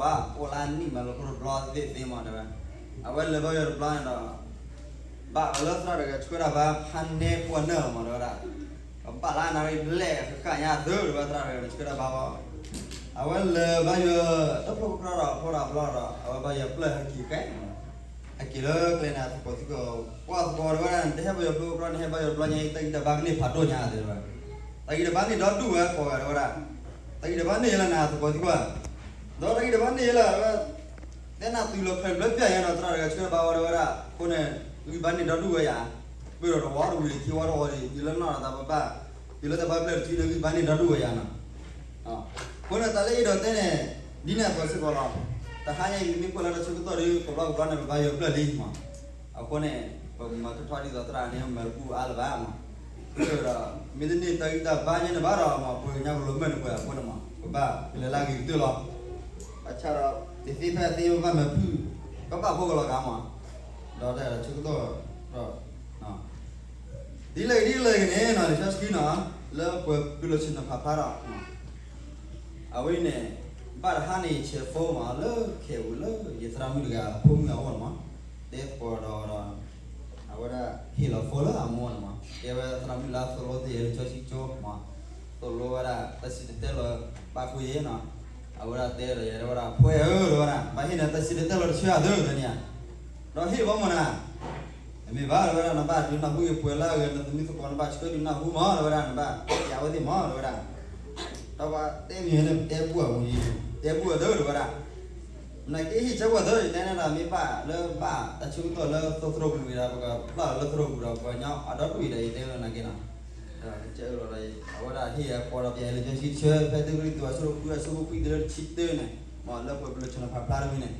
ဘၣ်အိၣ်လၢနံၣ်မးလၢခိၣ်တဘျီသ့ၣ်သ့ၣ်မး တဲဝဲ, အဝဲလဲၤဘါယွၤတဘျီန့ၣ်ဒီး ဘၣ်အီၤလၢသရၣ်တဂၤဆှၢတၢ်ဘါဖးနဲပှၤနၢၢ်လီၤမး တဲဝဲဒၣ်, ကဘၣ်လၢနၤရံၣ်ဘျဲၣ်ဃၣ်ညါသု တဲဝဲသရၣ်တဂၤန့ၣ်ဆှၢတၢ်ဘါဘၣ်, အဝဲလဲၤဘါယွၤတဖျိကကြၢဒီးဖျိတၢ်ဘျီဒီး အဝဲဘါယွၤပျၢၢ်ဟဲက့ၤဃဲ ဟဲက့ၤလၢကျဲန့ၣ်သကိးသံကွၢ် ပှၤသကိးတဲဝဲဒၣ် နတဟဲဘါယွၤဖျိကကြၢ နဟဲဘါယွၤတဘျီညါအံၤ တၢ်ဂံၢ်တၢ်ဘါကန့ၢ်ဖးဒိၣ်ညါ တဲဝဲ, တၢ်ဂံၢ်တၢ်ဘါန့ၢ်ဒီဒူၣ်ဝဲကိးဂၤတဲဝဲဒၣ်, တၢ်ဂံၢ်တၢ်ဘါန့ၢ်ယဲလၢနၤသကိးသံကွၢ်, ဒီးတၢ်ဂံၢ်တၢ်ဘါန့ၢ်ယဲလၢ တဲနၤတုၤလီၤဖဲဘျၢပျၢ်ယဲနီၤ သရၣ်တဂၤဆှၢဘါဝဲတဲဝဲဒၣ် အဃိန့ၣ် ဂံၢ်ဘါန့ၢ်ဒီဒူၣ်ဝဲယၤ, ပၢၢ်ဒီးတဝီတဝံၤခံဝီတဝီဒီး တုၤလၢနီၢ်ဒီးတၢ်ဘၣ်ဘၣ်, တုၤလၢတၢ်ဘၣ်ဘျၢတစုန့ၣ် ဂံၢ်ဘါန့ၢ်ဒီဒူၣ်ဝဲယၤနီၤ အဃိန့ၣ် တၢ်လၢယအဲၣ်ဒိးတဲန့ၣ် ဒ်န့ၣ်အသိးစ့ၢ်ကီးလီၤ. တဟါညါအံၤ ပမ့ၢ်ကွၢ်လၢတၢ်ဆၢကတီၢ်ဒီး ကဘျီကဘျီန့ၣ် ပဘါယွၤပျၢၢ်လံမး, အဃိန့ၣ် ပမၤထီၣ်ထီၣ်ဒ်သိးသရၣ်န့ၣ် မၤတဘူၣ်အါလၢၤဘၣ်မး, ဒီး မ့တမ့ၢ်တၢ်ဂံၢ်တၢ်ဘါညါန့ၣ်ဘၣ်ဒီးမး ပှၤကညီကလီၤမၢ်န့ၣ်ပှၤအဃိန့ၣ်မး ပဘၣ်ကလဲၤလၢအဂ့ၤကတၢၢ်လီၤ. ဘၣ်ဆၣ်ဒီး တသ့ဖဲအသ့ဘၣ်မၤဖုၣ် ဘၣ်ဘၣ်ဖိကလီၤဂၤမး, ဒီးတၢ်ဆၢကတီၢ်ဒီး ဒ်လဲၣ်ဂ့ၤဒ်လဲၣ်ဂ့ၤန့ၣ်နီၤ လံာ်စီဆှံနီၤ လၢပှၤဘံၣ်လီၤဆ့ၣ်နီၤဖးဖျါဒီး အဝဲန့ၣ် ဘၣ်တဟါန့ၣ် ယဆဲး phone မး လၢခဲပူၤလၢယသရၣ်မုၣ်တဂၤအဖိမုၣ်အအိၣ်န့ၣ်မး, တဲသကိးဒီး အဝဲဒၣ်ဟ့ၣ်လီၤ phone လၢအမိၢ်န့ၣ်မး, တဲဝဲသရၣ်မုၣ်လၢသိၣ်လိသ့ၣ်ယဲ လံာ်စီဆှံကၠိမး, သိၣ်လိဝဲဒၣ်တၢ်စံၣ်တဲၤတဲလီၤဘၣ်ဃုာ်ယဲနီၤ, အဝဲဒၣ်တဲဒီးယဲ တဲဝဲဒၣ် ဖှဲးဧၢ တဲဝဲဒၣ် ဘၣ်ဟ့ၣ်နၤတၢ်စံၣ်တဲၤတဲလီၤတဆၢအသၢန့ၣ်ဧါ, ဒီးဟ့ၣ်ဘၣ်မးနၤ တမ့ၢ်ဘၣ် တဲဝဲဒၣ် နဘၣ်ဒုးနၢ်ဟူက့ၤပှၤလၢအဂၤ နသမံသကိး နဘၣ်ဆှၢဒုးနၢ်ဟူမး တဲဝဲဒၣ် နဘၣ်ပျးဝဲသ့ၣ်မး တဲဝဲဒၣ်, ဒီးပှၤတဲမ့ၢ်န့ၣ် တဲဘူၣ်အဝံၤ တဲဘူၣ်အသၢ တဲဝဲဒၣ်, နကဟ့ၣ်ဆၢဝဲသၢ ယတဲန့ၣ်ဒီး မ့ၢ်ဘၣ်လၢဘၣ်တၢ်ဆၢကတီၢ်လၢသိၣ်သရိာ်ပူၤဝံၤဒီး ပကဖျါလၢသိၣ်သရိာ်ပူၤဒီး ပှၤကညီအဒီဒူၣ်အံၤဒီး ယတဲလၢနၤက့ၤနီၤ ကဲအၢၣ်လီၤဒီး အဝဲဒၣ်ဟ့ၣ်ယၤကွၢ်ဒီးပျးလံာ်စီဆှံတဆၢ ဖဲတၢကရံၣ်သူး အဆၢဒိၣ်ခွံ အဆၢဖိခွံတုၤလၢတဆံတၢန့ၣ် မ့ၢ်လၢပှၤဘံၣ်လီၤဆ့ၣ်နီၤဖးဖျါတဝံၤန့ၣ်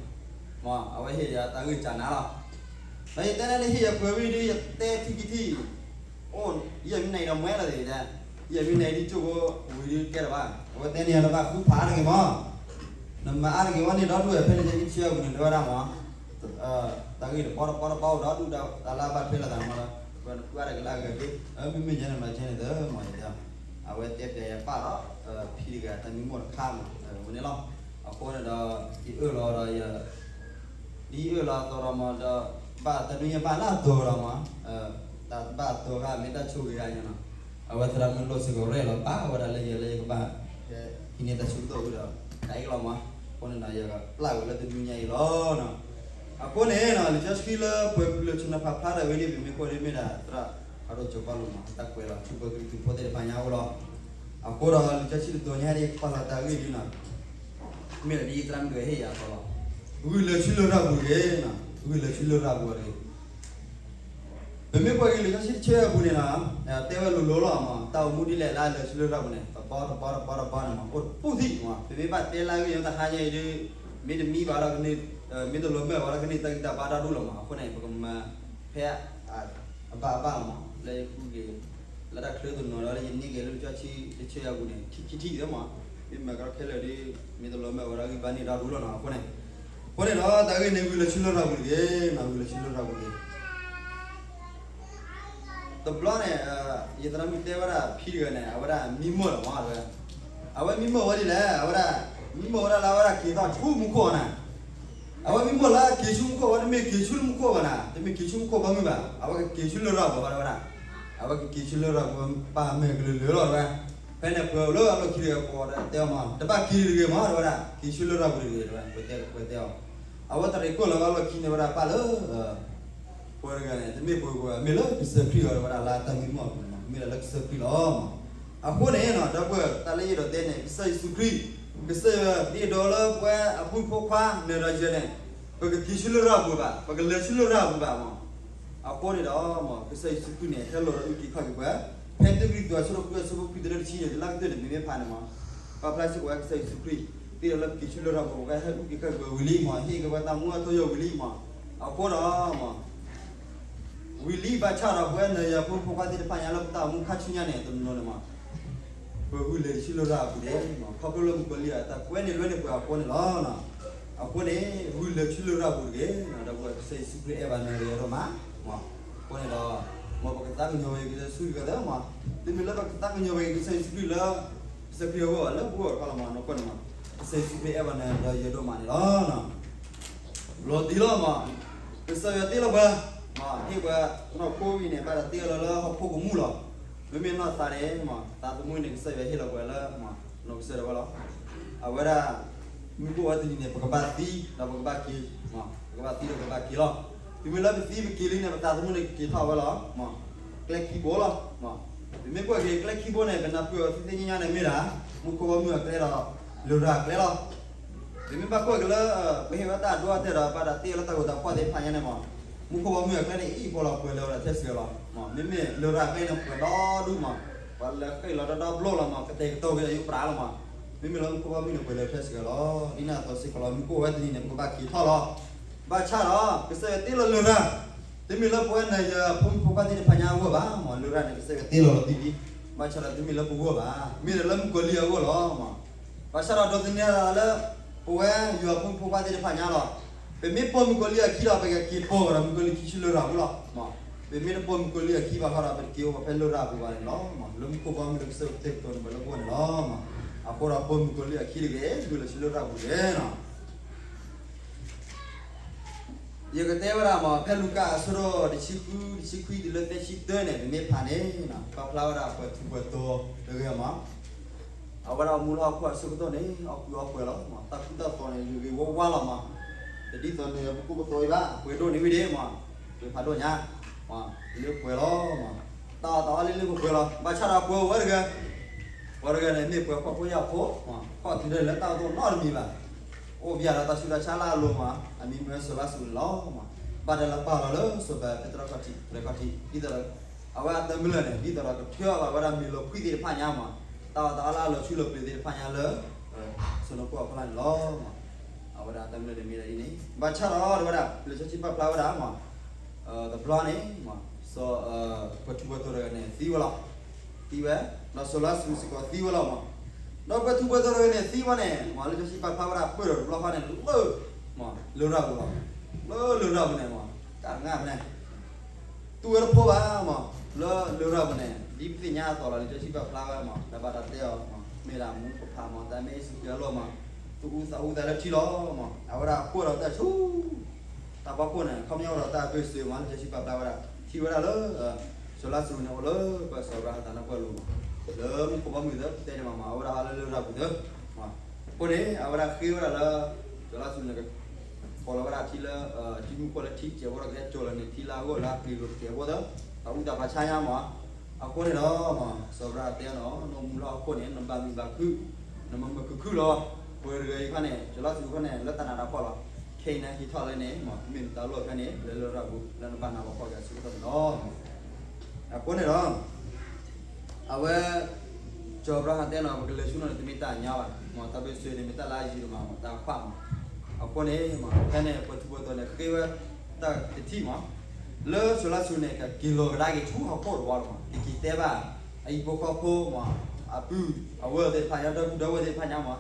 မ့ၢ်အဝဲဟ့ၣ်ယၤတၢ်ဂံၢ်စၢ်နၤလီၤ. ဒီးယတဲန့ၣ် နဟ့ၣ်ယၤပှဲၤဝံၤဒီး ယတဲထံကထံ အိၣ် ယမံနၤအံၤဒီးမွဲလီၤသ့ၣ်တဲ, ယမံနၤအံၤဒ်ကၠိဖိဝံၤဒ်ကဲလၢၤဘၣ်. အဝဲတဲန့ၣ် နဘၣ်ဃုဖးတဂ့ၤမး, နမၤအါတဂ့ၤဝဲန့ၣ်ဒီဒူၣ်ဝဲ ဖဲန့ၣ်ယကဆှၢအပူၤန့ၣ် တဲဝဲဒၣ်မး တၢ်ဂ့ၢ်တပီတပီတပီအိၣ်ဒီဒူၣ်ဒီး တၢ်လၢအဘၣ်ထွဲလိာ်သးန့ၣ်မး ပှၤနကွၢ်တၢ်ကလၢအဂၤဒ် မ့မ့ၢ်ယဲန့ၣ်မၤကဲန့ၣ်သၢမးယတဲ, အဝဲတဲပျးယၤပၣ်ဒီး ဖံတဂၤတၢ်မံမီၢ်တခါမး ဝဲန့ၣ်လီၤ. အဃိန့ၣ်ဒီး ယအၢၣ်လီၤဒီးယ ဒ်ယအၢၣ်လီၤအသိးဒီးမးဒီး ဘၣ်တနွံညါဘၣ်လၢအတီၤဒီးမး တၢ်ဘၣ်အတီၤခါ မ့ၢ်တၢ်ဆိၣ်ဂ့ၤဂၤညါနီၤ, အဝဲသရၣ်မုၣ်လိၣ်စ့ၢ်ကီးရဲၣ်လီၤပၢ်ဝဲဒၣ်လၢယဲလၢယကဘၣ် ဟံးန့ၢ်တၢ်ဆၢကတီၢ်ဝံၤဒီး တၢ်အ့ၣ်လီၤမး, အဃိန့ၣ်ဒီး ယကပျၢ်ဝဲလၢတနွံညါအံၤလီၤ. အဃိန့ၣ်နီၤ လံာ်စီဆှံလၢပှၤဘံၣ်လီၤဆ့ၣ်နီၤဖးဖျါတဝံၤန့ၣ် ပမ့ၢ်ကွၢ်ဒ်မ့ၢ်ဒၣ်သရၣ်ဖးဒိၣ်စီၤပီလူးမး တၢ်ကွဲးလီၤဆူပှၤကရံၣ်သူးဖိသ့ၣ်တဖၣ်ညါအအိၣ်လီၤ. အဃိဒီးလံာ်စီဆှံတတီၤညါဒ်ကပာ်လီၤတၢ်ဂ့ၢ်ဒ်နီၤ မ့ၢ်ဒ်သရၣ်မုၣ်တဂၤဟ့ၣ်ယၤအသိးလီၤ. ဂုာ်လၢာ်ဆူလၢရၤပူၤတဂ့ၤ, ဂုာ်လၢာ်ဆူလၢရၤပူၤတဂ့ၤ. ပမ့ၢ်ကွၢ်က့ၤလံာ်စီဆှံတဆၢအပူၤန့ၣ်နီၤ တဲဝဲလိၤလိၤလီၤမး တၢ်အိၣ်မူဒ်လဲၣ်လၢလၢာ်ဆူလၢရၤပူၤန့ၣ် တပီတပီတပီတပီန့ၣ်မး အိၣ်တပူၤသံမး ပမ့ၢ်ဘၣ်တဲလၢအဂ့ၢ်ယိၤတဟါညါအံၤဒ် မ့ၢ်တမံဘၣ်ဒီးကန့ၢ် မ့ၢ်တလီၤမၢ်ဘၣ်ဒီးကန့ၢ်တၢ်ဂံၢ်တၢ်ဘါဒီဒူၣ်လီၤမး အဃိန့ၣ် ပကမၤဖဲ အဘၣ်အဘၣ်လီၤမး လၢယဃုက့ၤ လၢတၢ်ချၢတနီၤဒီးလၢယန့ၢ်က့ၤလၢလံာ်စီဆှံတဆၢအပူၤန့ၣ် ခံထံၣ်သ့မး မ့ၢ်မၤကဒီးခဲလၢာ်ဒ် မ့ၢ်တလီၤမၢ်ဘၣ်ဒီးဂံၢ်ဘါန့ၢ်ဒီဒူၣ်လီၤနီၤ အဃိန့ၣ် အဃိန့ၣ်ဒီးတၢ်ဂ့ၢ်န့ၣ် ဂုာ်လၢာ်ဆူလၢရၤပူၤတဂ့ၤနီၤ ဂုာ်လၢာ်ဆူလၢရၤပူၤတဂ့ၤ တဘျီန့ၣ် ယသရၣ်မုၣ်တဲဝဲဒၣ်ဖံတဂၤန့ၣ် အဝဲဒၣ်မံမီၢ်လီၤမး အဝဲမံမီၢ်ဝဲဒ်လဲၣ် အဝဲဒၣ် မံမီၢ်ဝဲဒၣ်လၢအဝဲဒၣ်က့ၤထီၣ်ဆူမူခိၣ်အီၤနၤ အဝဲမံမီၢ်လၢက့ၤဆူမူခိၣ် အဝဲတမ့ၢ်က့ၤဆူမူခိၣ်ဘၣ်နၤ တမ့ၢ်က့ၤဆူမူခိၣ်ဘီမုၢ်ဘၣ် အဝဲကက့ၤဆူလၢရၤပူၤဘၣ်တဲဝဲဒၣ် အဝဲကက့ၤဆူလၢရၤပူၤ ပာ်မဲာ်ကလုာ်လၢာ်လီၤတဲဝဲ ဖဲန့ၣ်ပှၤလၢအလီၢ်ခံတဂၤကိးဒီးတဲအီၤမး တဘၣ်က့ၤတဂ့ၤမးတဲဝဲဒၣ် က့ၤဆူလၢရၤပူၤတဂ့ၤတဲဝဲ ပှၤတဲအီၤ အဝဲတရံးကိၢ်လီၤဝဲအလီၢ်ခံန့ၣ်ဝဲဒၣ်ပၢ်လၢ ပှၤတဂၤန့ၣ် တမ့ၢ်ပှၤဂၤ မ့ၢ်လၢကစၢၢ်ခရံာ်အီၤတဲဝဲဒၣ်လၢတၢ်မံမီၢ်အပူၤန့ၣ်မး မ့ၢ်ဒၣ်လၢကစၢၢ်ခရံာ်လီၤ. အဃိန့ၣ်နီၤ ဒီပုၢ်ဝဲၢ်တၢ်လၢယအဲၣ်ဒိးတဲန့ၣ် ကစၢ်ယ့ၣ်ၡူးခရံာ် ကစၢ်ယွၤဒ်အဒိးလၢပှၤအဖိမုၣ်ဖိခွါနၤဒီးယၤန့ၣ် ပကက့ၤဆူလၢရၤပူၤဘၣ် ပကလဲၤဆူလၢရၤပူၤဘၣ်မး အဃိန့ၣ်ဒီး ကစၢ်ယ့ၣ်ၡူးခရံာ်န့ၣ် ဟဲလီၤဒီးအုၣ်က့ၤခီၣ်က့ၤပှၤ ဖဲတၢကရံၣ်သူးအဆၢဒိၣ်ဃုအဆၢဖိခွံတုၤလၢတဆံန့ၣ် လၢကတၢၢ်န့ၣ် မ့မ့ၢ်ဖးန့ၣ်မး ပာ်ဖျါစ့ၢ်ကီးဝဲကစၢ်ယ့ၣ်ၡူးခရံာ် ဒ်သိးလၢပက့ၤဆူလၢရၤပူၤ ပကဟဲအုၣ်က့ၤခီၣ်က့ၤပှၤဝံၤလံမး ဟ့ၣ်က့ၤပှၤတၢ်မူအထူအယိာ်ဝံၤလံမး အဃိဒီး ဝံၤလံဘၣ်ဆၣ်ဒီး ပဝဲနၤယၤဖိမုၣ်ဖိခွါသ့ၣ်တဖၣ်ညါလၢပတၢ်အိၣ်မူခါဆူညါန့ၣ် တနီၤန့ၣ်မး ပဂုာ်လဲၤဆူလၢရၤအပူၤတဂ့ၤ ခီဖျိလၢမုၣ်ကီၤလံၢ်အတၢ်ကွဲန့ၢ်လွဲန့ၢ်ပှၤအဃိန့ၣ်လီၤ. အဃိန့ၣ် ဂုာ်လဲၤဆူလၢရၤပူၤတဂ့ၤ ဒီပုၢ်ဝဲၢ် ကစၢ်ယ့ၣ်ၡူးခရံာ်အဲၣ်ဘၣ်နၤဒီးယၤဒိၣ်မး အဃိန့ၣ်ဒီး မ်ပကသးကညီၤဝဲက့ၤကစၢ်ယ့ၣ်ၡူးခရံာ်သ့မး တုၤမ့ၢ်လၢပကသးကညီၤဝဲက့ၤကစၢ်ယ့ၣ်ၡူးခရံာ်လၢ ကစၢ်ခရံာ်အဂီၢ်လၢပဂီၢ်တခါလီၤမး နီၢ်ကီၢ်န့ၣ်မး ကစၢ်ယ့ၣ်ၡူးခရံာ်အဲၣ်ဘၣ်နၤဒီးယဒိၣ်မးန့ၣ်လီၤ. လီၤတံၢ်လီၤမး, ကစၢ်ယွၤတ့လီၤပှၤ, မး ဟ့ၣ်ပှၤနီၢ်ခိဝံၤန့ၣ် ဘၣ်တၢ်တ့လီၤလၢဟီၣ်ခိၣ်ကမူၣ်လီၤ. မ့မ့ၢ်နီၢ်သးန့ၣ် မး သးသမူန့ၣ် ကစၢ်ယွၤဟ့ၣ်လီၤပှၤလၢ မး နီၢ်ကစၢ်ဒၣ်ဝဲလီၤ. အဝဲဒၣ် မူခိၣ်ဝဲတနံၤန့ၣ် ပကဘၣ်သံ ဒီးပကဘၣ်က့ၤ, ပကဘၣ်သံဒီးပကဘၣ်က့ၤလီၤ. တုၤမ့ၢ်လၢပသံပက့ၤလံန့ၣ် ပသးသမူန့ၣ်ကက့ၤထီၣ်ဝဲလီၤ. ကျဲခံဘိလီၤ. ပမ့ၢ်ကွၢ်က့ၤကျဲခံဘိန့ၣ် ပနၢ်ပၢၢ်အီၤသ့ၣ်သ့ၣ်ညါညါန့ၣ်မ့ၢ်ဒၣ် မူခိၣ်ဘီမုၢ်အကျဲဒီး လရာ်အကျဲလီၤ. ပမ့ၢ်ဘၣ်ကွၢ်က့ၤလၢ ပဟ့ၣ်ဝဲတၢ်အဒိအတဲာ်ဒီး ဘၣ်တၢ်တ့လၢတၢ်ဂိာ်တၢ်ဖီၣ်သ့ၣ်တဖၣ်ညါန့ၣ်မး, မူခိၣ်ဘီမုၢ်အကျဲန့ၣ် အံၤဖီလီၤပှဲၤလၢဝဲဒၣ်ထဲစှၤလီၤ. မ့မ့ၢ်လရာ်အကျဲန့ၣ် ပှဲၤဒီဒူၣ်မး, ပှၤလဲၤဃ့ၢ်လီၤဒီဒီဘျီလီၤမး, ကတဲာ်ကတီၤက့ၤဒီးယိးပြးလီၤမး. မ့မ့ၢ်လၢမူခိၣ်ဘီမုၢ်န့ၣ် ပှဲၤလၢထဲစှၤလီၤ. ဒ်န့ၣ်အသိးစ့ၢ်ကီးလီၤ မူခိၣ်ဝဲတနံၤန့ၣ် ပကဘၣ်က့ၤထီၣ်လီၤ. ဘၣ်ဆၣ်ဒီး ကစၢ်ယွၤတ့လီၤလရာ်, တမ့ၢ်လၢပဝဲနၤယၤဖိမုၣ်ဖိခွါသ့ၣ်တဖၣ်ညါအဂီၢ်ဘၣ်မး, လရာ်န့ၣ် ကစၢ်ယွၤတ့လီၤလီၤတံၢ်လံ. ဘၣ်ဆၣ်ဒီးတမ့ၢ်လၢပဂီၢ်ဘၣ်, မ့ၢ်ဒီးလၢမုၣ်ကီၤလံၢ်အဂီၢ်လီၤမး. ဘၣ်ဆၣ်ဒီးဒိးသန့ၤသးလၢ ပဝဲယွၤဖိမုၣ်ဖိခွါသ့ၣ်တဖၣ်ညါလီၤ. ပမ့ၢ်ပိာ်မုၣ်ကီၤလံၢ်အခံဒီး ပကက့ၤပိာ်ဒီးမုၣ်ကီၤလံၢ်ခံဆူလရာ်ပူၤလီၤမး. ပမ့ၢ်တပိာ်မုၣ်ကီၤလံၢ်အခံဘၣ်ဃီဒီး ပတက့ၤအိၣ်ဘၣ်ဖဲလရာ်ပူၤဘၣ်န့ၣ်လီၤ. လၢမူခိၣ်ဘီမုၢ်လၢကစၢ်ယွၤကတဲာ်ကတီၤန့ၢ်ပှၤလၢပဂီၢ်န့ၣ်လီၤမး. အဃိဒီးပိာ်မုၣ်ကီၤလံၢ်အခံတဂ့ၤ, မုၣ်လၢဆူလရာ်ပူၤတဂ့ၤလီၤ. ယကတဲဝဲဒၣ်မး ဖဲလူၤကၣ်အဆၢဒိၣ်တဆံဃု တဆံခွံတုၤလၢသၢဆံတၢန့ၣ် ပမ့ၢ်ဖးန့ၣ် ပာ်ဖျါဝဲဒၣ်ပှၤထူးပှၤတီၤတဂၤမး, အဝဲဒၣ်အိၣ်မူလၢဟီၣ်ခိၣ်အဆၢကတီၢ်န့ၣ် အီၣ်ကုၢ်အီပှဲၤလီၤမး, တၢ်ခူတၢ်သိးန့ၣ် ဂ့ၤဂ့ၤဝါဝါလီၤမး, တဒ်သိးန့ၣ် ပကိၢ်ပသိးအံၤဘၣ်, ပှဲၤဒိၣ်န့ၣ်ဝံၤဒံးမး, ပှဲၤဖးဒိၣ်ညါ, လၢပှဲၤလီၤမး, တၢ်အီၣ်တၢ်အီလံလံပှဲၤပှဲၤလီၤ, ဘၣ်ဆၣ်ဒီးပှဲၤဝဲတဂၤ ပှၤတဂၤန့ၣ် မ့ၢ်ပှၤဖှီၣ်ဖိယာ်ဖိ, ခီၣ်ထံးဒၣ်လၢတၢ်အီၣ်တအိၣ်နီတမံၤဘၣ်, အိၣ်ပျဲဒီးတၢ်ဆူးတၢ်ဆါလၢအလိၤမး, အမံၤမ့ၢ်စီၤလါစရူးန့ၣ်လီၤ. ဘၣ်တၢ်လၢပာ်လီၤလၢစီၤပၤဖဲတြီခီၣ်ထံး ပျဲၤခီၣ်ထံး, ဒ်သိးဒီး အဝဲအတၢ်မုၢ်လၢ်န့ၣ် ဒ်သိးဒီးကထုးအီၣ်ဘၣ်ဝဲဒၣ်မ့ၤလီၤဖှံသ့ၣ်တဖၣ်ညါမး, တၢ်အီၣ်တၢ်အီလၢအလီၤဆူလီၤပျံၤသ့ၣ်တဖၣ်ညါလၢ စီၤနိခိၣ်အဖီလာ်န့ၣ်လီၤ. အဝဲဒၣ်အတၢ်မုၢ်လၢ်န့ၣ်မ့ၢ်ဒၣ်ဒ်န့ၣ်, ဘၣ်ဆၣ်ဒီး တဲဝဲဒၣ် လံာ်စီဆှံပာ်ဖျါဝဲဒၣ်မး တဘျီန့ၣ် စီၤ ပှၤထူးပှၤတီၤတဂၤန့ၣ် သံဝဲလီၤ. သံဝဲ, ဒီးစီၤလါစရူးစ့ၢ်ကီးသံဝဲလီၤမး. ဒီးပှၤထူးပှၤတီၤတဂၤန့ၣ် သံဝဲန့ၣ် မး လံာ်စီဆှံပာ်ဖျါဝဲဒၣ် ပၢၢ်ဒီးတဘျီဃီန့ၣ် လၢ မး လရာ်ပူၤလီၤ. လၢလရာ်ပူၤန့ၣ်မး တၢ်ငါဖဲန့ၣ် တူၢ်ဝဲတဖိဘၣ်မး, လၢလရာ်ပူၤန့ၣ် ဒ်ပသ့ၣ်ညါအသိးလီၤ, လံာ်စီဆှံပာ်ဖျါဝဲမး ဒီးဘၣ်တၢ်တဲအီၤမး မ့ၢ်ဒၣ်မူကဖးမး တၢ်မ့ၢ်အ့ၣ်စူးကဲလီၤမး, သူၣ်အူသးအူသးလၢထံလီၤမး, အဝဲဒၣ်အခိၣ်ဒီးတၢ်ဆူ တၢ်ဖီခိၣ်န့ၣ် ခီပညီအိၣ်ဒီးတၢ်ဘၢၣ်စၢၤမး, လံာ်စီဆှံပာ်ဖျါဝဲဒၣ် ထံၣ်ဝဲဒၣ်လၢ စီၤလါစရူးန့ၣ် အိၣ်လၢပှၤစီၤအၤဘြၤဟၣ်အသးနါပှၢ်လိၤမး, လၢမူခိၣ်ဘီမုၢ်သ့ၣ်တဲန့ၣ်မး မး အဝဲဒၣ်ဟးလၢလရာ်ပူၤသ့ၣ် အဃိန့ၣ် အဝဲဒၣ်ဃ့ဝဲဒၣ်လၢ စီၤလါစရူးန့ၣ် က ဖီၣ်လီၤဝဲဒၣ်ထံလၢ ထံမူခိၣ်လၢထံကဲးဖိဒီး ကဟဲစိာ်လီၤန့ၢ်ထံလၢအဂီၢ်လၢအပျံၤလိာ်တကဲးဖိသ့ၣ် တၢ်အူတၢ်ပာ်ဆါညါမး. အဃိန့ၣ်ဒီး စီၤအၤဘြၤဟၣ်တဲနီၤ နအိၣ်မူလၢဟီၣ်ခိၣ်န့ၣ် နဘၣ်မုာ်ဘၣ်ခုၣ်, နမၤမုာ်ခုၣ်ခုၣ်လီၤ. ပှၤတဂၤအံၤခီန့ၣ် စီၤလါစရူးခီန့ၣ် လၢတၢ်နးတၢ်ဖှီၣ်လီၤ. ခဲအံၤန့ၣ်ဟံးထီၣ်လၢန့ၣ် မ့ၢ်နတၢ်လီၢ်ဖဲန့ၣ် လၢလရာ်ပူၤ လၢနဘၣ်နးဘၣ်ဖှီၣ်က့ၤအဆၢကတီၢ်န့ၣ်လီၤ. အဃိန့ၣ်ဒီး အဝဲ စီၤအၤဘြၤဟၣ်တဲနီၤ ပကလဲၤဆူနီၤန့ၣ် တမ့ၢ်တၢ်အညီဘၣ်, မး တၢ်ဘၢၣ်စၢၤန့ၣ် မ့ၢ်တၢ်လၢအယံၤဒိၣ်မး မး တၢ်ခွးမး. အဃိန့ၣ် မး ဖဲန့ၣ် ပှၤထူးပှၤတီၤန့ၣ် ဃ့ဝဲ တၢ်တထံၣ်မး လၢစီၤလါစရူးန့ၣ် ကက့ၤလီၤကဒါက့ၤဆူဟီၣ်ခိၣ်တဝီလီၤမး, ကက့ၤတဲဘၣ် အဟံၣ်ဖိဃီဖိမး အပုၢ်အဝဲၢ်သ့ၣ်တဖၣ်ညါ ဒီပုၢ်ဒီဝဲၢ်သ့ၣ်တဖၣ်ညါမး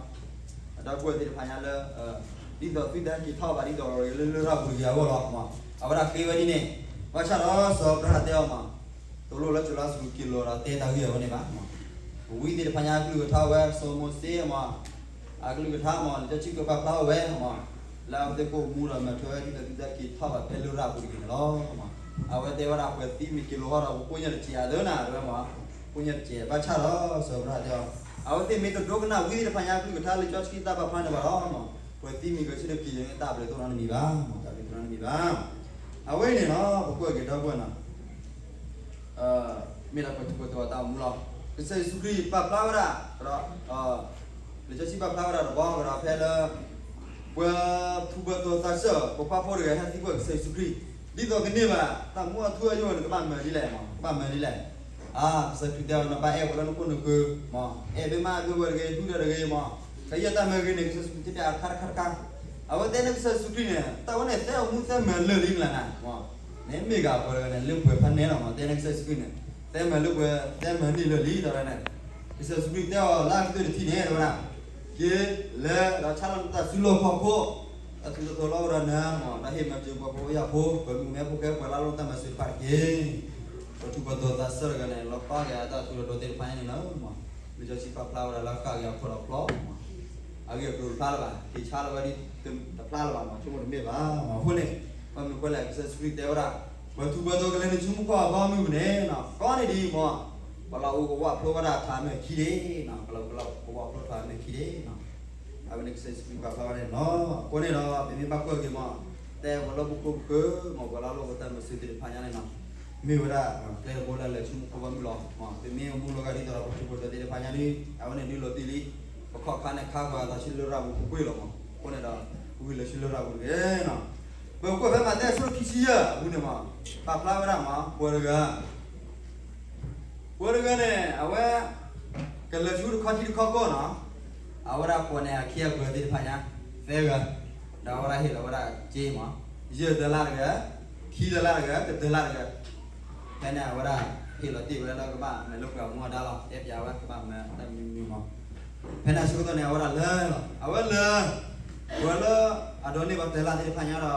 ဒီပုၢ်ဝဲၢ်သ့ၣ်တဖၣ်ညါလၢ ဒ်သိးသုတဟဲက့ၤထီၣ်ဘၣ် ဒ်သိးလၢလရာ်ပူၤတဂ့ၤအဂီၢ်လီၤမး. အဝဲဒၣ်ဃ့ဝဲဒ်န့ၣ်, ဘၣ်ဆၣ်ဒီးစီၤအၤဘြၤဟၣ်တဲအီၤမး တလိၣ်လၢစီၤလါစရူးက့ၤလီၤဒီးတဲတၢ်ဂ့ၢ်အဝဲန့ၣ်ဘၣ်. ပဝံသ့ၣ်တဖၣ်ညါအကလုၢ်ကထါဝဲ စီၤမိၤၡ့မး အကလုၢ်ကထါမး လံာ်စီဆှံကပာ်ဖျါဝဲမး လၢအဝဲသ့ၣ်ကအိၣ်မူဒီးမၤထွဲဝဲ ဒ်သိးသုတဟဲက့ၤထီၣ်ဘၣ်ဖဲလရာ်ပူၤတဂ့ၤန့ၣ်လီၤ. အဝဲတဲဝဲဒၣ် ပှၤသံမ့ၢ်က့ၤလီၤဃီဒီး ပှၤကိးညါတစဲးဧါသၢနၤ တဲဝဲမး, ကိးညါတစဲး ဘၣ်ဆၣ်ဒီး စီၤအၤဘြၤဟၣ်တဲအီၤ အဝဲသ့ၣ်မ့ၢ်တဒိကနၣ်ဝံသ့ၣ်တဖၣ်ညါ အကလုၢ်ကထါလံာ်စီဆှံတၢ်ပာ်ဖျါန့ၣ်ဘၣ်ဒီး ပှၤသံမ့ၢ်ဂဲၤဆၢထၢၣ်က့ၤန့ၣ် တၢ်ဘျုးတအိၣ်နီတမံၤဘၣ်, တၢ်ဘျုးတအိၣ်နီတမံၤဘၣ်. အဝဲအံၤန့ၣ်လီၤ ပကွၢ်က့ၤဒီပုၢ်ဝဲၢ်နီၤ မ့ၢ်ဒၣ်ပှၤထူးပှၤတီၤအတၢ်အိၣ်မူလီၤ. ကစၢ်ယ့ၣ်ၡူးခရံာ်ပာ်ဖျါဝဲဒၣ်ဒီး လံာ်စီဆှံပာ်ဖျါဝဲဒၣ်တဘျီကဒီးဖဲလၢ ပှၤထူးပှၤတီၤသးစၢ် ပပှၤဖှီၣ်ဖိတဂၤဟဲသံကွၢ်ကစၢ်ယ့ၣ်ၡူးခရံာ် ဒ်သိးကန့ၢ်ဘၣ် တၢ်မူအထူအယိာ်န့ၣ် ကဘၣ်မၤဒ်လဲၣ်မး, ကဘၣ်မၤဒ်လဲၣ်. အါ ကစၢ်ခရံာ်တဲအီၤ နဘၣ်အဲၣ်ပှၤလၢနခိၣ်နဃၢၤမး, အဲၣ်ဘၣ်မး အဲၣ်ဘၣ်ဝဲတဂ့ၤ ဟူးဒီးတဂ့ၤမး, ကယဲၢ်တၢ်မၤဂ့ၤန့ၣ် ကစၢ်ယ့ၣ်ၡူးခရံာ်တဲပျးတခါတခါတခါ. အဝဲတဲန့ၢ်ကစၢ်ယ့ၣ်ၡူးခရံာ်န့ၣ် တၢ်ဝဲန့ၣ် သဲအိၣ်မူသဲမၤလၢာ်လံမးနၤ မး, နမ့ၢ်ဂ့ၤပှၤတဂၤန့ၣ် လၢပှဲၤဖးနဲလီၤမး, တဲန့ၢ်ကစၢ်ယ့ၣ်ၡူးခရံာ်န့ၣ် သဲမၤလၢပှဲၤ သဲမၤန့ၢ်လၢာ်လံ တဲဝဲဒၣ်န့ၣ်. ကစၢ်ယ့ၣ်ၡူးခရံာ်တဲအီၤ လၢအကတၢၢ်တထံၣ်န့ၣ် တဲဝဲဒၣ် က့ၤလဲၤဒီးဆါလီၤနတၢ်စုလီၢ်ခီၣ်ခိၣ်, တၢ်ထူးတၢ်တီၤလီၤဝဲဒီးနၤမး, ဒီးဟ့ၣ်မၤစၢၤပှၤဖှီၣ်ဖိယာ်ဖိ ပှၤမုၣ်ကမဲဖိဃဲ ပှၤလၢအလိၣ်တၢ်မၤစၢၤတဖၣ်တက့ၢ်. ပှၤထူးပှၤတီၤသးစၢ်တဂၤန့ၣ် လီၤပာ်က့ၤအတၢ်ထူးတၢ်တီၤသ့ၣ်တဖၣ်န့ၣ်လီၤမး, လံာ်စီဆှံပာ်ဖျါဝဲဒၣ်လၢဃၣ်က့ၤအဖျီၣ်ဒီးဖျီၣ်မး. အဂ့ၢ်အကျိၤတဖျါလၢၤဘၣ်, က့ၤဆါလီၤဝဲဒ်တဖျါလၢၤဘၣ်မး, ဆိကမိၣ်တမ့ၢ်ဘၣ်မး. အဃိန့ၣ် ဘၣ်မနုၤအဃိလဲၣ်, ကစၢ်ယ့ၣ်ၡူးခရံာ်တဲဝဲဒၣ် ပှၤထူးပှၤတီၤကလဲၤနုာ်ဆူမူခိၣ်အဘီအမုၢ်န့ၣ် ကိးနံၤဒ်အံၤမး ပလီၢ်အိၣ်ကဝၣ်ဖျိဝဲဒၣ်ထးမ့ၢ်ခံဒ့, ပလီၢ်အိၣ်ကဝၣ်ဖျိထးမ့ၢ်ခံဒ့. အဝဲန့ၣ်ကစၢ်ယ့ၣ်ၡူးခရံာ်ပာ်ဖျါဝဲန့ၣ်လီၤ. အဃိန့ၣ်ဒီး ပမ့ၢ်ဘၣ်ကွၢ်က့ၤမး တဲပှၤလၢပခိၣ်ပဃၢၤမး ပှၤလၢအလိၣ်ဘၣ်တၢ်မၤစၢၤသ့ၣ်တဖၣ်ညါန့ၣ်လီၤ, မ့ၢ်ဝဲဒၣ် ကျဲတဘိလၢလဲၤဆူမူခိၣ်ဘီမုၢ်လီၤ. ပမ့ၢ်မူလီၤဂာ်ဒ်သိးဒီးပှၤထူးပှၤတီၤသ့ၣ်တဖၣ်ညါဒီး အဝဲန့ၣ်ဒုးလီၤတံၢ်လံ, ပခီၣ်ခါန့ၣ်ခါပှၤသးဆူလရာ်ပူၤပှ့ၤလီၤမး. အဃိန့ၣ်ဒီး ဝံၤလဲၤဆူလရာ်ပူၤတဂ့ၤနီၤ. ပကွၢ်ဖဲမးသဲအဆၢဒိၣ်ခံဆံယဲၢ်အပူၤန့ၣ်မး ပာ်ဖျါဝဲဒၣ်မး ပှၤတဂၤ ပှၤတဂၤန့ၣ် အဝဲ ကလဲၤဆူတခီထံတခီကီၢ်နီၤ, အဝဲဒၣ်ကိးန့ၢ်အခ့အပှၤသ့ၣ်တဖၣ်ညါ သၢဂၤ, ဒီးအဝဲဒၣ်ဟ့ၣ်လီၤဝဲဒၣ်စ့မး, ယဲၢ်တလၣ်တဂၤ, ခံတလၣ်တဂၤ, တတလၣ်တဂၤ. ဖဲန့ၣ်အဝဲဒၣ်ဟ့ၣ်လီၤတ့ၢ်ဝဲဒၣ်လၢကဘၣ်မၤလိပှၤအမူအဒါလီၤ, တဲပၠးဝဲကဘၣ်မၤတၢ်မနုၤမနုၤမး. ဖဲန့ၣ်အဆၢကတီၢ်န့ၣ် အဝဲဒၣ်လၢာ်လီၤ, အဝဲလၢာ် ပှၤလၢအဒိးန့ၢ်ဘၣ်တလၣ်သ့ၣ်တဖၣ်ညါဒီး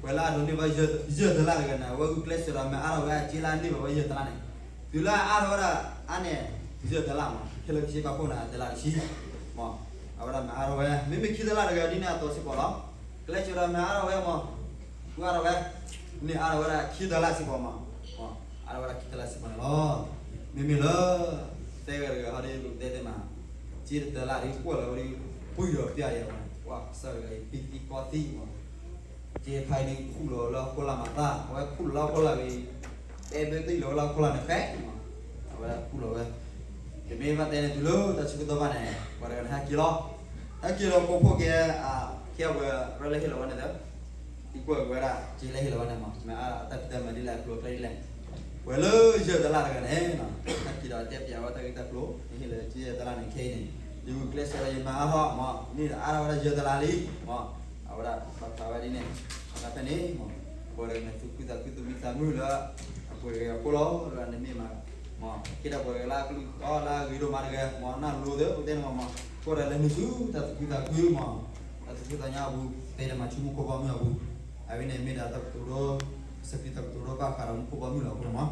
ပှၤလၢအဒိးန့ၢ်ဘၣ်ယဲၢ်တလၣ်တဂၤန့ၣ် အဝဲဂုာ်ကျဲးစၢးဒီးမၤအါထီၣ်ဝဲအစ့လၢအန့ၢ်ဘၣ်ဝဲယဲၢ်တလၣ်န့ၣ်, တုၤလၢအအါထီၣ်ဝဲဒၣ်အါန့ၢ် ယဲၢ်တလၣ်မး, ခဲလၢာ်ကဆ့ကီၢ်ခိၣ်န့ၣ် တလၣ်တဆံ မး, အဝဲဒၣ်မၤအါထီၣ်ဝဲ, မ့မ့ၢ်ခံတလၣ်တဂၤဒ်န့ၣ်အသိးစ့ၢ်ကီးလီၤ. ကျဲးစၢးဒီးမၤအါထီၣ်ဝဲမး, ဃုအါထီၣ်ဝဲ, န့ၢ်အါထီၣ်ဝဲဒၣ်ခံတလၣ်စ့ၢ်ကီးမး, အါထီၣ်ဝဲဒၣ်ခံတလၣ်စ့ၢ်ကီးန့ၣ်လီၤ. မ့မ့ၢ်လၢ သၢဂၤတဂၤဟီဒ်ပကတဲသ့မး, စ့တတလၣ်ဒ်ကွၢ်လီၤဝဲဒ် ပှံၢ်ဒီးပျၢ်ယၤမး, ပှၤကစၢ်တဂၤအံၤ ပံသံကီသံမး, စ့ခါအံၤဒ်ခူၣ်လီၤလၢဟီၣ်ခိၣ်လာ်မၤသၣ်, အဝဲခူၣ်လီၤလၢဟီၣ်ခိၣ်လာ်ဂ့ၤ, တဲဘၢတံၢ်လီၤဝဲလၢဟီၣ်ခိၣ်လာ်န့ၣ်ဃဲမး, အဝဲခူၣ်လီၤဝဲ. ပမ့ၢ်ဘၣ်တဲန့ၣ်တုၤလၢတၢ်ဆၢကတီၢ်ဘၣ်န့ၣ် ပှၤတဂၤန့ၣ်ဟဲက့ၤလီၤ, ဟဲက့ၤလီၤကိးဖှိၣ်က့ၤ အခ့အပှၤလၢဟ့ၣ်လီၤဝဲန့ၣ်ဒီး သံကွၢ်က့ၤဝဲဒၣ် စ့လၢဟ့ၣ်လီၤဝဲန့ၣ်မး မ့ၢ်အါတၢ်ဖံးတၢ်မၤဒ်လဲၣ်အကျိၤအကျဲဒ်လဲၣ်. ပှၤလၢယဲၢ်တလၣ်တဂၤန့ၣ် ဟဲက့ၤဒီးတဲပၠးဝဲတၢ်ဂ့ၢ်တၢ်ကျိၤ, နဟ့ၣ်လီၤစ့ယဲၢ်တလၣ်န့ၣ်ခဲအံၤန့ၣ် ယဂုာ်ကျဲးစၢးဒီးယမၤအါထီၣ်မး န့ၢ်ဒီးအါထီၣ်ဝဲဒၣ်ယဲၢ်တလၣ်လံမး, အဝဲဒၣ်ပာ်ဖျါဝဲဒ်န့ၣ်, ဒီးဖဲန့ၣ်မး ပှၤတဂၤန့ၣ်သူၣ်ခုသးခုသူၣ်မံသးမုာ်လၢ အပှၤတဂၤအဃိလီၤ, လၢနမ့ၢ်မး မး ကဲဒီးပှၤတဂၤလၢအကလုၢ်ကီလၢအဂ့ၤဒိၣ်မးတဂၤမး နၢ်လိၤသ့ ပတဲန့ၣ်မးမး, ကိးဒီးလဲၤနုာ်ဆူတၢ်သူၣ်ခုသးခုမး, တၢ်သူၣ်ခုသးခုညါအပူၤ ဖဲဒီးမၤဆူမူခိၣ်ဘီမုၢ်အပူၤ, အဝဲန့ၣ်မ့ၢ်ဒၣ်တၢ်ကတိၤဒိ ကစၢ်ခရံာ်တၢ်ကတိၤဒိဘၣ်ဃးဒီးမူခိၣ်ဘီမုၢ်လီၤအဃိန့ၣ်မး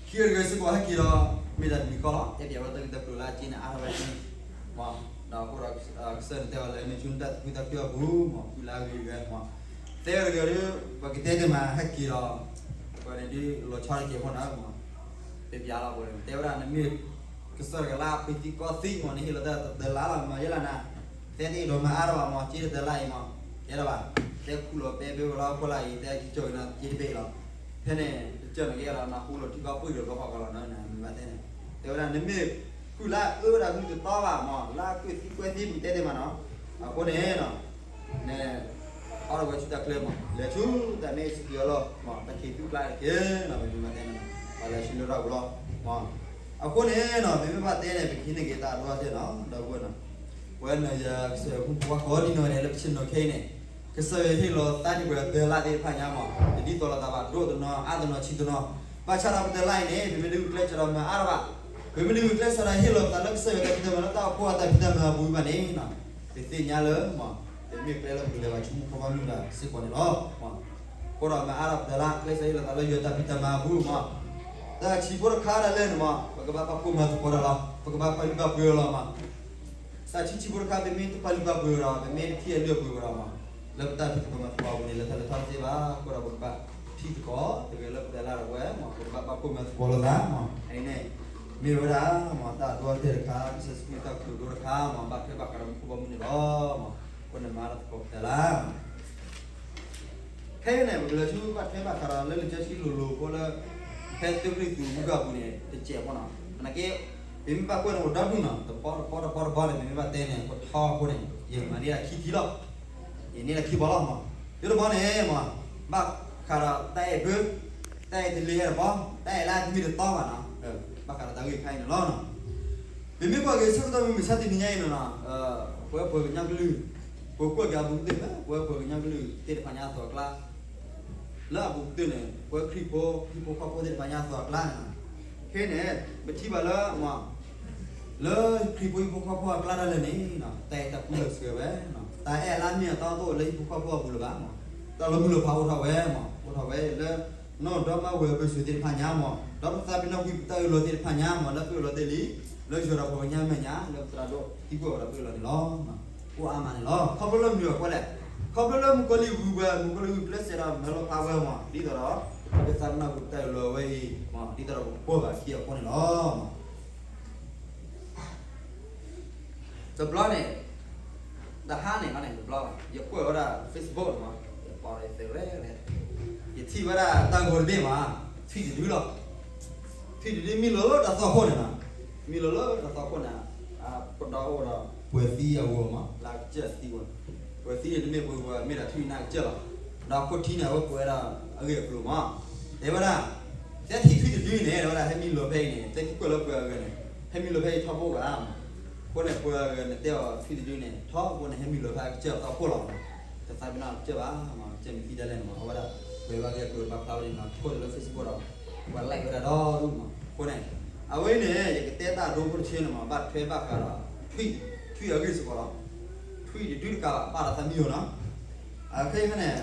ခံဂၤတဂၤစ့ၢ်ကီးဟဲက့ၤဒီး မ့ၢ်တၢ်တမံၤဃီလီၤ, တဲပၠးဝဲတၢ်ဂ့ၢ်တၢ်ကျိၤလၢအစ့န့ၣ်အါထီၣ်ဝဲဒ်န့ၣ်မး, ဒီးအဃိဒီး ကစၢ်န့ၣ်တဲအီၤလဲၤနုာ်ဆူနတၢ်သူၣ်ခုသးခုအပူၤမး ဃုလၢအဂ့ၤတဂၤမး, သၢဂၤတဂၤဒီး ပကတဲသ့မး ဟဲက့ၤဒီး ပှၤန့ၣ်ဒ်လီၤဆီတက့ၢ်အဃိန့ၣ်မး တဲပၠးလီၤပှၤန့ၣ် တဲဝဲဒၣ် နမ့ၢ်ကစၢ်တဂၤလၢအပံသံကီသံမး နဟ့ၣ်လီၤတၢ်တလါလီၤမး ယဲလၢနၤ, သဲသ့ၣ်ဒိးမၤအါထီၣ်ဘၣ်မး စ့တတလါအံၤမး, ကဲလၢၤဘၣ်, သဲခူၣ်လီၤပဲဘဲဝဲလၢဟီၣ်ခိၣ်လာ်အံၤ သဲကကၢၤက့ၤနၤ စ့တဘ့ၣ်လီၤ, ဖဲန့ၣ် တကၢၤနက့ၤဒီးနဟူလီၤထံကီၢ်ပှံၢ်ဒီးဘီဃီကီလီၤနၤ မ့ၢ်ဘၣ်တဲန့ၣ်, တဲဝဲဒၣ် နမ့ၢ်ဃုလၢအအၢဝဲဒၣ်မုၢ်တတီဘၣ်မး လၢအကွံာ်သံကွဲသံမး တဲသ့မးနီၤ, အဃိန့ၣ် န့ၣ် အီၣ်ဒီးဝဲဆူတၢ်ချၢမး လဲၤဆူတၢ်မ့ၢ်စကံၤအလီၢ်မး တၢ်ခံးသူကျါတက့ၢ်နီၤ ပမ့ၢ်တဲန့ၣ် ပှၤလဲၤဆူလရာ်ပူၤလီၤ, အဃိန့ၣ်နီၤ ပမ့ၢ်ဘၣ်တဲန့ၣ် ပကဟံးန့ၢ်က့ၤတၢ်အဒိအတဲာ်နီၤ ဒီပုၢ်ဝဲၢ်နီၤ, ပဝဲနၤယၤကစၢ်ယွၤဖိမုၣ်ဖိခွါကိးဒံနီၢ်ဂၤဒဲးလၢပဆ့ၣ်နီၤခဲအံၤန့ၣ်, ကစၢ်ယွၤဟ့ၣ်လီၤသးဒံးပှၤတလါသ့ၣ်တဖၣ်ညါမး တဒ်သိးလိာ်သးဘၣ် ဒိၣ်တနီၤ အါတနီၤ ဆံးတနီၤ, ဘၣ်ဆၣ်ဒီးပတလါအံၤန့ၣ် ပမ့ၢ်ဒုးဂုာ်ကျဲးစၢးဒီးမၤအါထီၣ်ဘၣ်, ပမ့ၢ်ဒုးဂုာ်ကျဲးစၢးဒီးဟ့ၣ်လီၤသးလၢကစၢ်ယွၤတၢ်ဖံးတၢ်မၤအပူၤဘၣ်န့ၣ် ပသ့ၣ်ညါလၢ ပမ့ၢ်ကျဲလၢပကလဲၤဘၣ်ဆူမူခိၣ်ဘီမုၢ်ဘၣ်စ့ၢ်ကီးန့ၣ်လီၤ. အဃိဒီးမၤအါထီၣ်ပတလါ ကျဲးစၢးဟ့ၣ်လီၤသးလၢယွၤတၢ်ဖံးတၢ်မၤအပူၤမး, တၢ်ဆံးဖိတခါဒၣ်လဲာ်န့ၣ်မး ပကဘၣ်ပာ်ဖှိၣ်မၤသကိးတၢ်လီၤ, ပကဘၣ်ပာ်လုၢ်ပာ်ပှ့ၤအီၤလီၤမး တၢ်ဆံးဆံးဖိတခါ ပမ့ၢ်တပာ်လုၢ်ပာ်ပှ့ၤအီၤဒီး ပမ့ၢ်တထံၣ်အလုၢ်အပှ့ၤဝဲဒီးမး လၢပတၢ်ဖံးသကိးမၤသကိးအပူၤန့ၣ် လၢတၢ်လၢထီၣ်တသ့ဘၣ်. အဃိဒီးပကဘၣ်ထံၣ်သကိး တဂဲၤလၢပတလါဒီးဝဲမး ပကဘၣ်ပာ်ဖှိၣ်မၤသကိးလိာ်သးမး အံၤန့ၣ် မ့ၢ်ဝဲဒၣ်မး တၢ်အဒိအတဲာ်တခါ ကစၢ်ယ့ၣ်ၡူးခရံာ်တၢ်ကတိၤဒိတခါမး ဘၣ်ထွဲဘၣ်ဃးဒီးမူခိၣ်ဘီမုၢ်န့ၣ်လီၤ. အဃိန့ၣ်မၤလၢသကိးပတလါ ခဲအံၤန့ၣ် ပကလဲၤဆူဘၣ်ထွဲဘၣ်ဃးဒီးလၢလံာ်စီဆှံလိၤလိၤဖိလၢ ဖဲသုးကရံၣ်သူးမူကၢ်အပူၤန့ၣ် တစဲးဖိနီၤ. သနာ်က့ ပမ့ၢ်ဘၣ်ကွၢ်န့ၣ်အိၣ်ဒီဒူၣ်နီၤ တဘီတဘီတဘီတဘီန့ၣ် ပမ့ၢ်ဘၣ်တဲန့ၣ် ပထီအဃိန့ၣ် ယမၤန့ၢ်ဒၣ်ခံထံလီၤ. ယန့ၢ်ဒၣ်ခံဘီလီၤမး. ယတဘီန့ၣ်မး ဘၣ်ဃးဒီးတၢ်အဲၣ်ဘၢ တၢ်အဲၣ်တလ့အဲၣ်တဘီ တၢ်အဲၣ်လၢအမ့ၢ်တတီဘၣ်နီၤ ဘၣ်ဃးဒီးတၢ်ဂ့ၢ်ခါအံၤန့ၣ်လီၤ. ပမ့ၢ်ကွၢ်က့ၤဆၢကတီၢ်မုၢ်မဆါတနံၤညါအံၤန့ၣ်နီၤ ပဝဲပှၤကညီကလုာ် ပကွၢ်က့ၤအဘူးကတၢၢ် ပဝဲပှၤကညီကလုာ်သ့ၣ်တဖၣ်ညါအသိးအကျါ လၢအဘူးကတၢၢ်န့ၣ် ပဝဲခရံာ်ဖိဟံၣ်ဖိဃီဖိသ့ၣ်တဖၣ်ညါအသိးအကျါန့ၣ် ခဲအံၤန့ၣ် ပထံၣ်ဘၣ်လၢ လၢခရံာ်ဖိဟံၣ်ဖိဃီဖိအကျါဒၣ်လဲာ်န့ၣ် တၢ်အဲၣ်တၢ်ကွံလီၤစှၤဝဲ တၢ်အဲၣ်လၢအမ့ၢ်အတီတအိၣ်လၢဟံၣ်ဖိဃီဖိအပူၤလၢၤဘၣ်. တၢ်လီၤမုၢ်လီၤဖးအိၣ်ထီၣ်ဝဲမး အိၣ်ထီၣ်ဝဲလၢ နီၢ်ဒီမါဝၤအဘၢၣ်စၢၤသ့ၣ်တဖၣ်ညါမး ဒီးပသးပ့ၤနီၣ်ကွံာ်ပတၢ်အၢၣ်လီၤသ့ၣ်တဖၣ်ညါမး လၢပအၢၣ်လီၤသ့လံ လၢယွၤဒီးပှၤကညီမဲာ်ညါ လၢပသရၣ်ဒိၣ်သံကွၢ်ဝဲဒၣ်ပှဲၤလီၤန့ၣ်လီၤ. အိၣ်အါမးန့ၣ်လီၤ. ခီဖျိလၢမနုၤအဃိလဲၣ်, ခီဖျိလၢမုၣ်ကီၤလံၢ်ဂုၤပှၤ, မုၣ်ကီၤလံၢ်ဂုၤကျဲးစၢးဒီးမၢလီၤဖးဝဲမး, ဒ်သိးဒီး ပသးပ့ၤနီၣ်ကွံာ်တၢ်အၢၣ်လီၤဝဲအံၤမး, ဒ်သိးဒီးပကကွၢ်ဘၣ်ခံအဃိန့ၣ်လီၤ. တဘျီန့ၣ်, တဟါန့ၣ်န့ၣ် တဘျီဘၣ် ယကွၢ်ဝဲဒၣ် Facebook န့ၣ်မး, ယပိာ်ဒီးယသုးရဲန့ၣ်, ယထံၣ်ဝဲဒၣ်တၢ်ဂီၤတဘ့ၣ်မး, ထွံၣ်တဒုလီၤ. ထွံၣ်တဒုမံလီၤလၢတၢ်သွၣ်ခိၣ်န့ၣ်လီၤ. မံလီၤလၢတၢ်သွၣ်ခိၣ်န့ၣ်, ပဒီအိၣ်ဒီး ပှဲၤသံအဂီၢ်မး, လၢကစၢၢ်သံဝဲ, ပှဲၤသံန့ၣ်တမ့ၢ်ပှဲၤဝဲ မ့ၢ်ဒၣ်ထွံၣ်န့ၣ်ကစၢၢ်လီၤ. ဒီးခိၣ်ထံန့ၣ် အဝဲပှဲၤဝဲဒၣ်အဂ့ၢ်အကျိၤမး, တဲဝဲဒၣ်, တဲထံၣ်ထွံၣ်တဒုန့ၣ် တဲဝဲဒၣ် ဟဲမံလီၤဖဲအံၤန့ၣ်, တဲကကွၢ်လၢပှဲၤအဂၤန့ၣ်, ဟဲမံလီၤဖဲအံၤထီဘိဘၣ် အဃိန့ၣ် ပှၤဂၤန့ၣ်တဲအီၤထွံၣ်တဒုန့ၣ် ထီဘိန့ၣ် ဟဲမံလီၤဖဲအကစၢ်အသီခိၣ်လီၤ. တသးပ့ၤနီၣ်ကစၢ်ဘၣ်, ကစၢ်မ့ၢ်သံဒ်လဲၣ်န့ၣ်မး, အဝဲဒၣ် ပှဲၤဘၣ်က့ၤကျိၤဘၣ်ဖျါဝဲန့ၣ် ခိၣ်လၢ Facebook ဒီး ပှၤ like ဝဲဒၣ်ဒီဒူၣ်မး. အဃိန့ၣ် အဝဲအံၤန့ၣ် ယကတဲတၢ်ဒိဖိတဆၢန့ၣ်မး ဘၣ်ထွဲဘၣ်ဃးဒီး ထွံၣ်, ထွံၣ်အဂ့ၢ်စ့ၢ်ကီးလီၤ. ထွံၣ်တဒုတကးဘၣ် ဘၣ်ဒီးသးမံယိၤနီၤ. အခဲအံၤန့ၣ်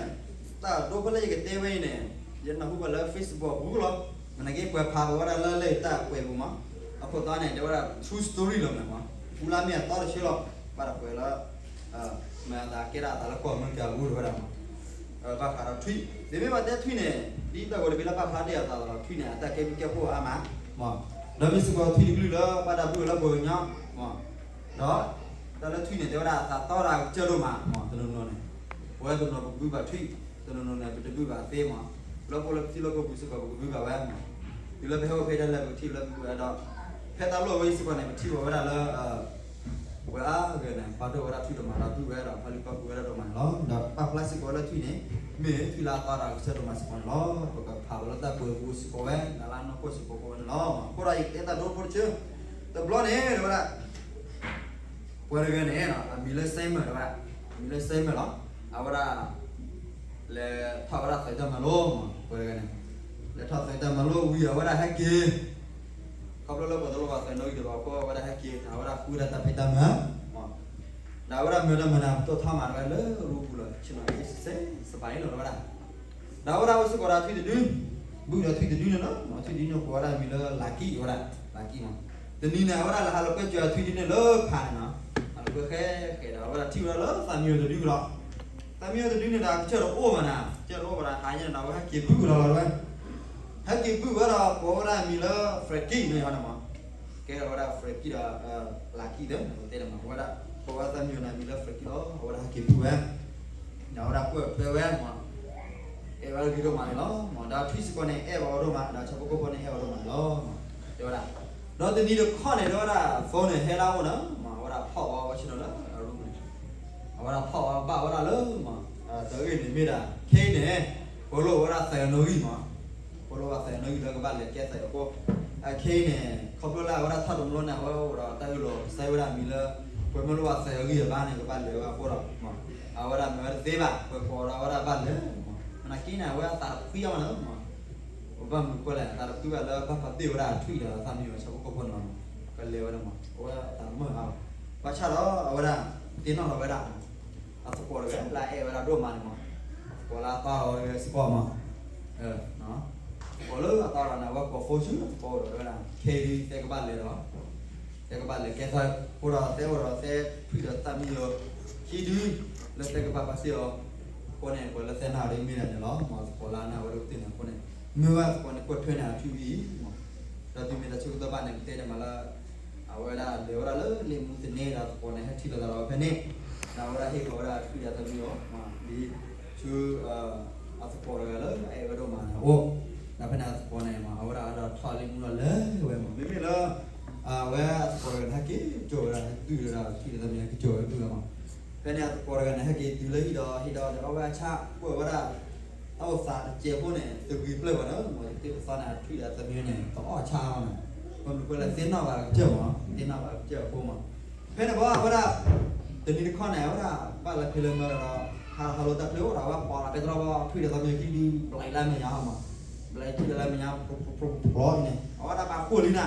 တၢ်ဒိဖိလၢယကတဲဝဲအံၤန့ၣ် ယနၢ်ဟူဘၣ်လၢ Facebook ပူၤလီၤ. မနုၤက့ ပှဲၤဖးဘၣ်ဝဲဒၣ်လၢလၢတၢ်ကွဲးပူၤမး, အခိၣ်တီန့ၣ် တဲဝဲဒၣ် true story လီၤမး, ပူလၢမ့ၢ်အသီတဆၢလီၤ. ဘၣ်တပှဲၤလၢ မ့ၢ်အသးကဲဒၣ်အသးလၢကီၢ်အမဲရကၤအပူၤတဝဲဒၣ်မး, ဘၣ်ဃးဒီးထွံၣ်, မ့မ့ၢ်ဘၣ်တဲထွံၣ်န့ၣ် ဒ်တၢ်ဂီၤတဘ့ၣ်လၢဘၣ်ဖျါဒ်အသးလီၤ. ထွံၣ်န့ၣ် အတၢ်ကဲဘျုးကဲဖှိၣ်အါမး, ဒီးမ့ၢ်စ့ၢ်ကီးထွံၣ်တကလုာ်လၢဘၣ်တၢ်ဘုၣ်လၢပှၤကညီ, ဒီး တၢ်လၢထွံၣ်န့ၣ် တဲဝဲဒၣ်အသးသီဒၣ်ကစၢၢ်ဒိၣ်မးမး, တနီၤနီၤန့ၣ် ပဝဲတနီၤပကဘုၣ်ဘၣ်ထွံၣ်, တနီၤနီၤန့ၣ် ပတဘုၣ်ဘၣ်သ့မး, လၢပအိၣ်လၢပထံလီၢ်ကီၢ်ပူၤစ့ၢ်ကီး ပကဘုၣ်ဘၣ်ဝဲမး, တုၤလၢပဟဲအိၣ်ဖဲဒၣ်လဲာ် ပကထံၣ်လၢပဘုၣ်ဝဲဒီး ဖဲတၢ်လိၣ်ဝဲအံၤစ့ၢ်ကီးန့ၣ် ပထံၣ်ဘၣ်ဝဲဒၣ်လၢ ပှၤအါဂၤန့ၣ် ပာ်ဒိၣ်ဝဲဒၣ်ထွံၣ်ဒိၣ်မးဒီးဘုၣ်ဝဲဒီး ပှၤလုၢ်ပှၤပှ့ၤဝဲဒၣ်ဒိၣ်မးန့ၣ်လီၤ. ဒီးပာ်ဖျါစ့ၢ်ကီးလၢထွံၣ်န့ၣ် မ့ၢ်ထွံၣ်လၢအသီဒၣ်ကစၢၢ်ဒိၣ်မးစ့ၢ်ကီးန့ၣ်လီၤ. ပကဖးလီၤလၢတၢ်ကွဲးပူၤစ့ၢ်ကီးဝဲ ဒၣ်လၢနီၢ်ခိစ့ၢ်ကီးဝဲန့ၣ်လီၤ. အဃိဒီးယကတဲတၢ်ဒိဖိတဆၢ, တဘျီန့ၣ် တဲဝဲဒၣ် ပှၤတဂၤန့ၣ် အမံၤလၢ Simon တဲဝဲဒၣ်, အမံၤလၢ Simon လီၤ. အဝဲဒၣ် လဲၤထီၣ်ဝဲဒၣ်သုးတၢ်မၤလိမး, ပှၤတဂၤန့ၣ် လဲၤထီၣ်သုးတၢ်မၤလိဝံၤ အဝဲဒၣ်ဟဲက့ၤ, ခီဖျိလၢပှၤတလိၣ်ဘၣ်သုးနီၣ်ဂံၢ်တဘျီအဃိ အဝဲဒၣ်ဟဲက့ၤ အဝဲဒၣ်ဃုဒၣ်တၢ်ဖံးတၢ်မၤ, ဒီးအဝဲဒၣ်မၢတၢ်မၤန့ၣ် ပတိၢ်ထီမးတဲဝဲလၢရူပူၤလီၤ, ဆ့ၣ်နီၤအ့ၣ်စဲးစပၤအံၤလီၤတဲဝဲဒၣ်. ဒီးအဝဲဒၣ်အိၣ်စ့ၢ်ကီးဒီးထွံၣ်တဒု, ဘုၣ်ဒီးထွံၣ်တဒုန့ၣ်လီၤ. ထွံၣ်တဒုန့ၣ် ကိးဝဲဒၣ်မံၤလၢ Lucky ဝဲဒၣ်, Lucky မး. တနံၤန့ၣ် အဝဲဒၣ်လဲၤဟးလီၤကွဲကၠီၤထွံၣ်တဒုန့ၣ်လၢဖးန့ၣ်နီၤ, ဟးလီၤကွဲဃဲဃဲဒီး အဝဲဒၣ်ထံၣ်ဝဲဒၣ်လၢသးမံယီၤတဒုကဒီး, သးမံယီၤတဒုန့ၣ်ဒီး ကစၢၢ်တအိၣ်ဘၣ်နၤ, ကစၢၢ်တအိၣ်ဘၣ်ဒီး ဟးညါန့ၣ်ဒီး အဝဲဟဲက့ၤဘုၣ်ကဒီးလီၤဝဲ, ဟဲက့ၤဘုၣ်ဝဲဒီး ကိးဝဲဒၣ်မံၤလၢ Frankie န့ၣ်ဟီန့ၣ်မး. ကဲထီၣ်ဝဲဒၣ် Frankie ဒီး Lucky သ့ၣ် တဲန့ၣ်မး ဝဲဒၣ် ကိးဝဲဒၣ်သးမံယီၤန့ၣ် မံၤလၢ Frankie လီၤ. အဝဲဒၣ်ဟဲက့ၤဘုၣ်ဝဲ ဒီးအဝဲဒၣ်ကွဲးထွဲဝဲမး, အဲၣ်ဝဲဂ့ၤဒိၣ်မးန့ၣ်လီၤ. ဒီးထွံၣ်စ့ၢ်ကီးန့ၣ် အဲၣ်ဝဲဒိၣ်မး, ဒီးဆၣ်ဖိကီၢ်ဖိန့ၣ် အဲၣ်ဝဲဒိၣ်မးန့ၣ်လီၤ. တဲဝဲဒၣ်, ဒီးတနံၤတခီန့ၣ် တဲဝဲဒၣ် phone န့ၣ် ဟဲလၢအအိၣ်န့ၣ်မး, အဝဲဒၣ်ဖီၣ်ဝဲ ဝဲဆ့ၣ်နီၤလၢအရူန့ၣ်, အဝဲဒၣ်ဖီၣ်ဝဲဘၣ်ဝဲဒၣ်လၢမး, တၢ်ဂ့ၢ်န့ၣ်မ့ၢ်ဒၣ် ခဲအံၤန့ၣ် ပှၤလိၣ်ဝဲဒၣ်သးယီၤနီၣ်ဂံၢ်မး, ပှၤလိၣ်ဘၣ်သးယီၤနီၣ်ဂံၢ်လၢကဘၣ်လဲၤကဲသးယီၤအဃိ, အခဲအံၤန့ၣ် ခီဖျိလၢအဝဲဒၣ်ထီၣ်တဘျီန့ၣ် အဝဲအိၣ်ဒီးတၢ်အၢၣ်လီၤကစၢ်ဝဲဒၣ်မံၤလၢ ပှၤမ့ၢ်လိၣ်ဘၣ်သးယီၤဂံၢ်အဘါန့ၣ် ကဘၣ်လဲၤဝဲအဃိဒီး, အဝဲဒၣ်မၤဝဲတသ့ဘၣ်, ပှၤကိးဒီးအဝဲဒၣ်ဘၣ်လဲၤမး, မနုၤက့န့ၣ် အဝဲအသးတဖှံအါမးလၢမး, ဘၣ်မနုၤဃိလဲၣ် အသးတဖှံဘၣ်လၢဘၣ်ပာ်တ့ၢ်ဝဲဒၣ်ထွံၣ်ဒီးသးမံယီၤဆၣ်ဖိကီၢ်ဖိန့ၣ်လီၤ, ကလဲၤဝဲဒၣ်မး အဝဲအသးမုာ်အါလီၤ, ဘၣ်ဆၣ်ဒီးအဝဲဒၣ် သ့ၣ်နီၣ်ထီၣ်ဝဲဒၣ် အသကိးတဂၤလၢအအဲၣ်ဝဲဒၣ်ဒိၣ်မးန့ၣ်မး, အသကိးလၢအသီအီၤတဂၤစ့ၢ်ကီးမး, အသကိးလၢအသီအီၤန့ၣ် အဝဲကိး phone ဆူအသကိးဒီးတဲဝဲဒၣ် ခဲအံၤဒုးသဲကဘၣ်လဲၤဒီး, သဲကဘၣ်လဲၤကဲသး, အဃိဒီးသဲအိၣ်ဒီးသဲထွံၣ်ဒီးသးမံယီၤခံဒု လၢသဲကဘၣ်ပာ်တ့ၢ်အီၤ, အဃိန့ၣ် ပှၤလၢသဲနာ်အီၤဒ်မ့ၢ်ဒၣ်န့ၣ်လီၤမး, အသကိးလၢအနာ်ဝဲဒၣ်ကသ့ၣ်န့ၣ်အဃိန့ၣ်, မ့ၢ်ဝဲအသကိးန့ၣ်ကွၢ်ထွဲန့ၣ်အထွံၣ်ဝံၤအံၤမး, ဒီးတုၤမ့ၢ်တၢ်ဆၢကတီၢ်ဘၣ်န့ၣ် ကတဲန့ၣ်မးလၢ အဝဲဒၣ်လဲၤဝဲဒၣ်လၢလ့ၣ်မူသန့ဒီးအသကိးန့ၣ် ဟဲထံၣ်လိာ်သးဒီးဝဲဖဲန့ၣ်, ဒီးအဝဲဒၣ်ဟ့ၣ်ဃီၤဝဲဒၣ်ထွံၣ်ဒီးသးမံယီၤမး ဒ်ဆူ အသကိးတဂၤလၢအအဲၣ်ဝဲဒိၣ်မးန့ၣ်အအိၣ်, ဒီးဖဲန့ၣ်အသကိးန့ၣ်မး အဝဲဒၣ်ဒီးထီၣ်လ့ၣ်မူဒီးလဲၤဝဲမး, မ့မ့ၢ်လၢ အဝဲအသကိးတဂၤန့ၣ် ဟဲက့ၤကၠီဝဲဒၣ် ဟဲက့ၤတုၤဝဲဒၣ်ထွံၣ်ဒီးသးမံယီၤ ဟဲက့ၤကၠီဝဲဒၣ်မး, ဖဲန့ၣ်အသကိးတဂၤန့ၣ် ဟဲက့ၤတုၤလၢဟံၣ်ဒီး ဟံၣ်ဒီးလဲၤအီၣ်ဝဲအဆၣ် ကွၢ်ဝဲဒၣ် တၢ်အိၣ်သးတစဲးဖိန့ၣ် တဂ့ၤပျဲၢ်ဘၣ်ဒီး မ့ၢ်တသ့ပသီန့ၣ် ထွံၣ်ဒီးသးမံယီၤန့ၣ် တအီၣ်ဆၣ်အါဘၣ်န့ၣ်, ဘၣ်မနုၤဃိလဲၣ်သ့ၣ်နီၣ်ဘၣ်ကစၢၢ်မး သ့ၣ်နီၣ်ဘၣ်ကစၢၢ်အဃိမး, ဖဲန့ၣ်ဘၣ်အဝဲဒၣ် တနံၤတခီန့ၣ် အဝဲဒၣ် ဘၣ်လၢဖံးလၢမၤဒီး ဟးဟးလိာ်တၢ်ချၢအိၣ်ဒီး အဝဲပိာ်လီၤပဲတြီဘၣ် ထွံၣ်ဒီးသးမံယီၤခံဒု ဘျဲးလၢမဲာ်ညါမး, ဘျဲးထွံၣ်ဒီးလၢမဲာ်ညါ ဖျိဖျိဖျိဖျိန့ၣ် အဝဲဒၣ်ဘၣ်ဃိလံနၤ,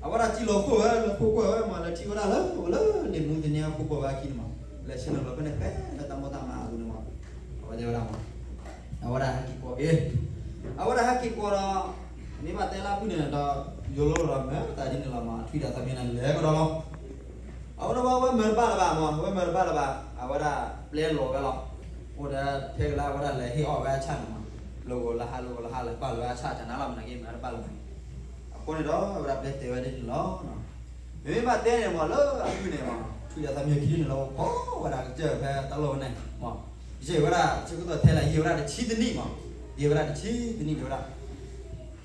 အဝဲဒၣ်စံၣ်လီၤဃိဝဲ လၢခိၣ်ကွၢ်ဝဲမး လဲၤထံၣ်ဝဲဒၣ်လၢ လၢလ့ၣ်မူသန့အခိၣ်ကွၢ်ဝဲအခံန့ၣ်မး, လဲၤဆ့ၣ်နီၤလီၤဖဲန့ၣ်ဖဲလၢတၢ်မိၣ်တၢ်မၤအပူၤန့ၣ်မး, အဝဲတဲဝဲဒၣ်မး, အဝဲဒၣ်ဟဲက့ၤကိးက့ၤ, အဝဲဒၣ်ဟဲက့ၤကိးဒီး မ့ၢ်ဘၣ်တဲလၢအဖုၣ်န့ၣ်ဒီး ဒိလိၣ်ဒီးမၤတၢ်ဒ်န့ၣ်လီၤမး, ထွံၣ်ဒီးသးမံန့ၣ်လဲၤကဒီးလီၤ. အဝဲဒၣ်ဝဲမၤတဘၣ်လၢၤဘၣ်မး, ဝဲမၤတဘၣ်လၢၤဘၣ်, အဝဲဒၣ်ပျဲလီၤဝဲလီၤ. အိၣ်ဒီးထဲကလၢအဝဲဒၣ်လဲၤဟ့ၣ်အီၣ်ဝဲအဆၣ်န့ၣ်မး, လၢဂီၤလၢဟါ လၢဂီၤလၢဟါ လဲၤပာ်လီၤဝဲအဆၣ်တနၤလီၤ မနုၤက့မၤတဘၣ်လၢၤဘၣ်. အဃိန့ၣ်ဒီး အဝဲဒၣ်ပျဲတဲဝဲဒ်န့ၣ်လီၤ. မ့မ့ၢ်ဘၣ်တဲန့ၣ်မး လၢအဖုၣ်န့ၣ်မး ထွံၣ်ဒီးသးမံအခံဒ်န့ၣ်လီၤ, ကိးဝဲဒၣ်ကစၢၢ်ဖဲတၢ်လီၢ်ဝဲန့ၣ်မး, ယဲၢ်ဝဲဒၣ်ဆၢကတီၢ်ထဲလဲၣ် ယဲၢ်ဝဲဒၣ်တဆံတနံၣ်မး, ယဲၢ်ဝဲဒၣ်တဆံတနံၣ် တဲဝဲဒၣ်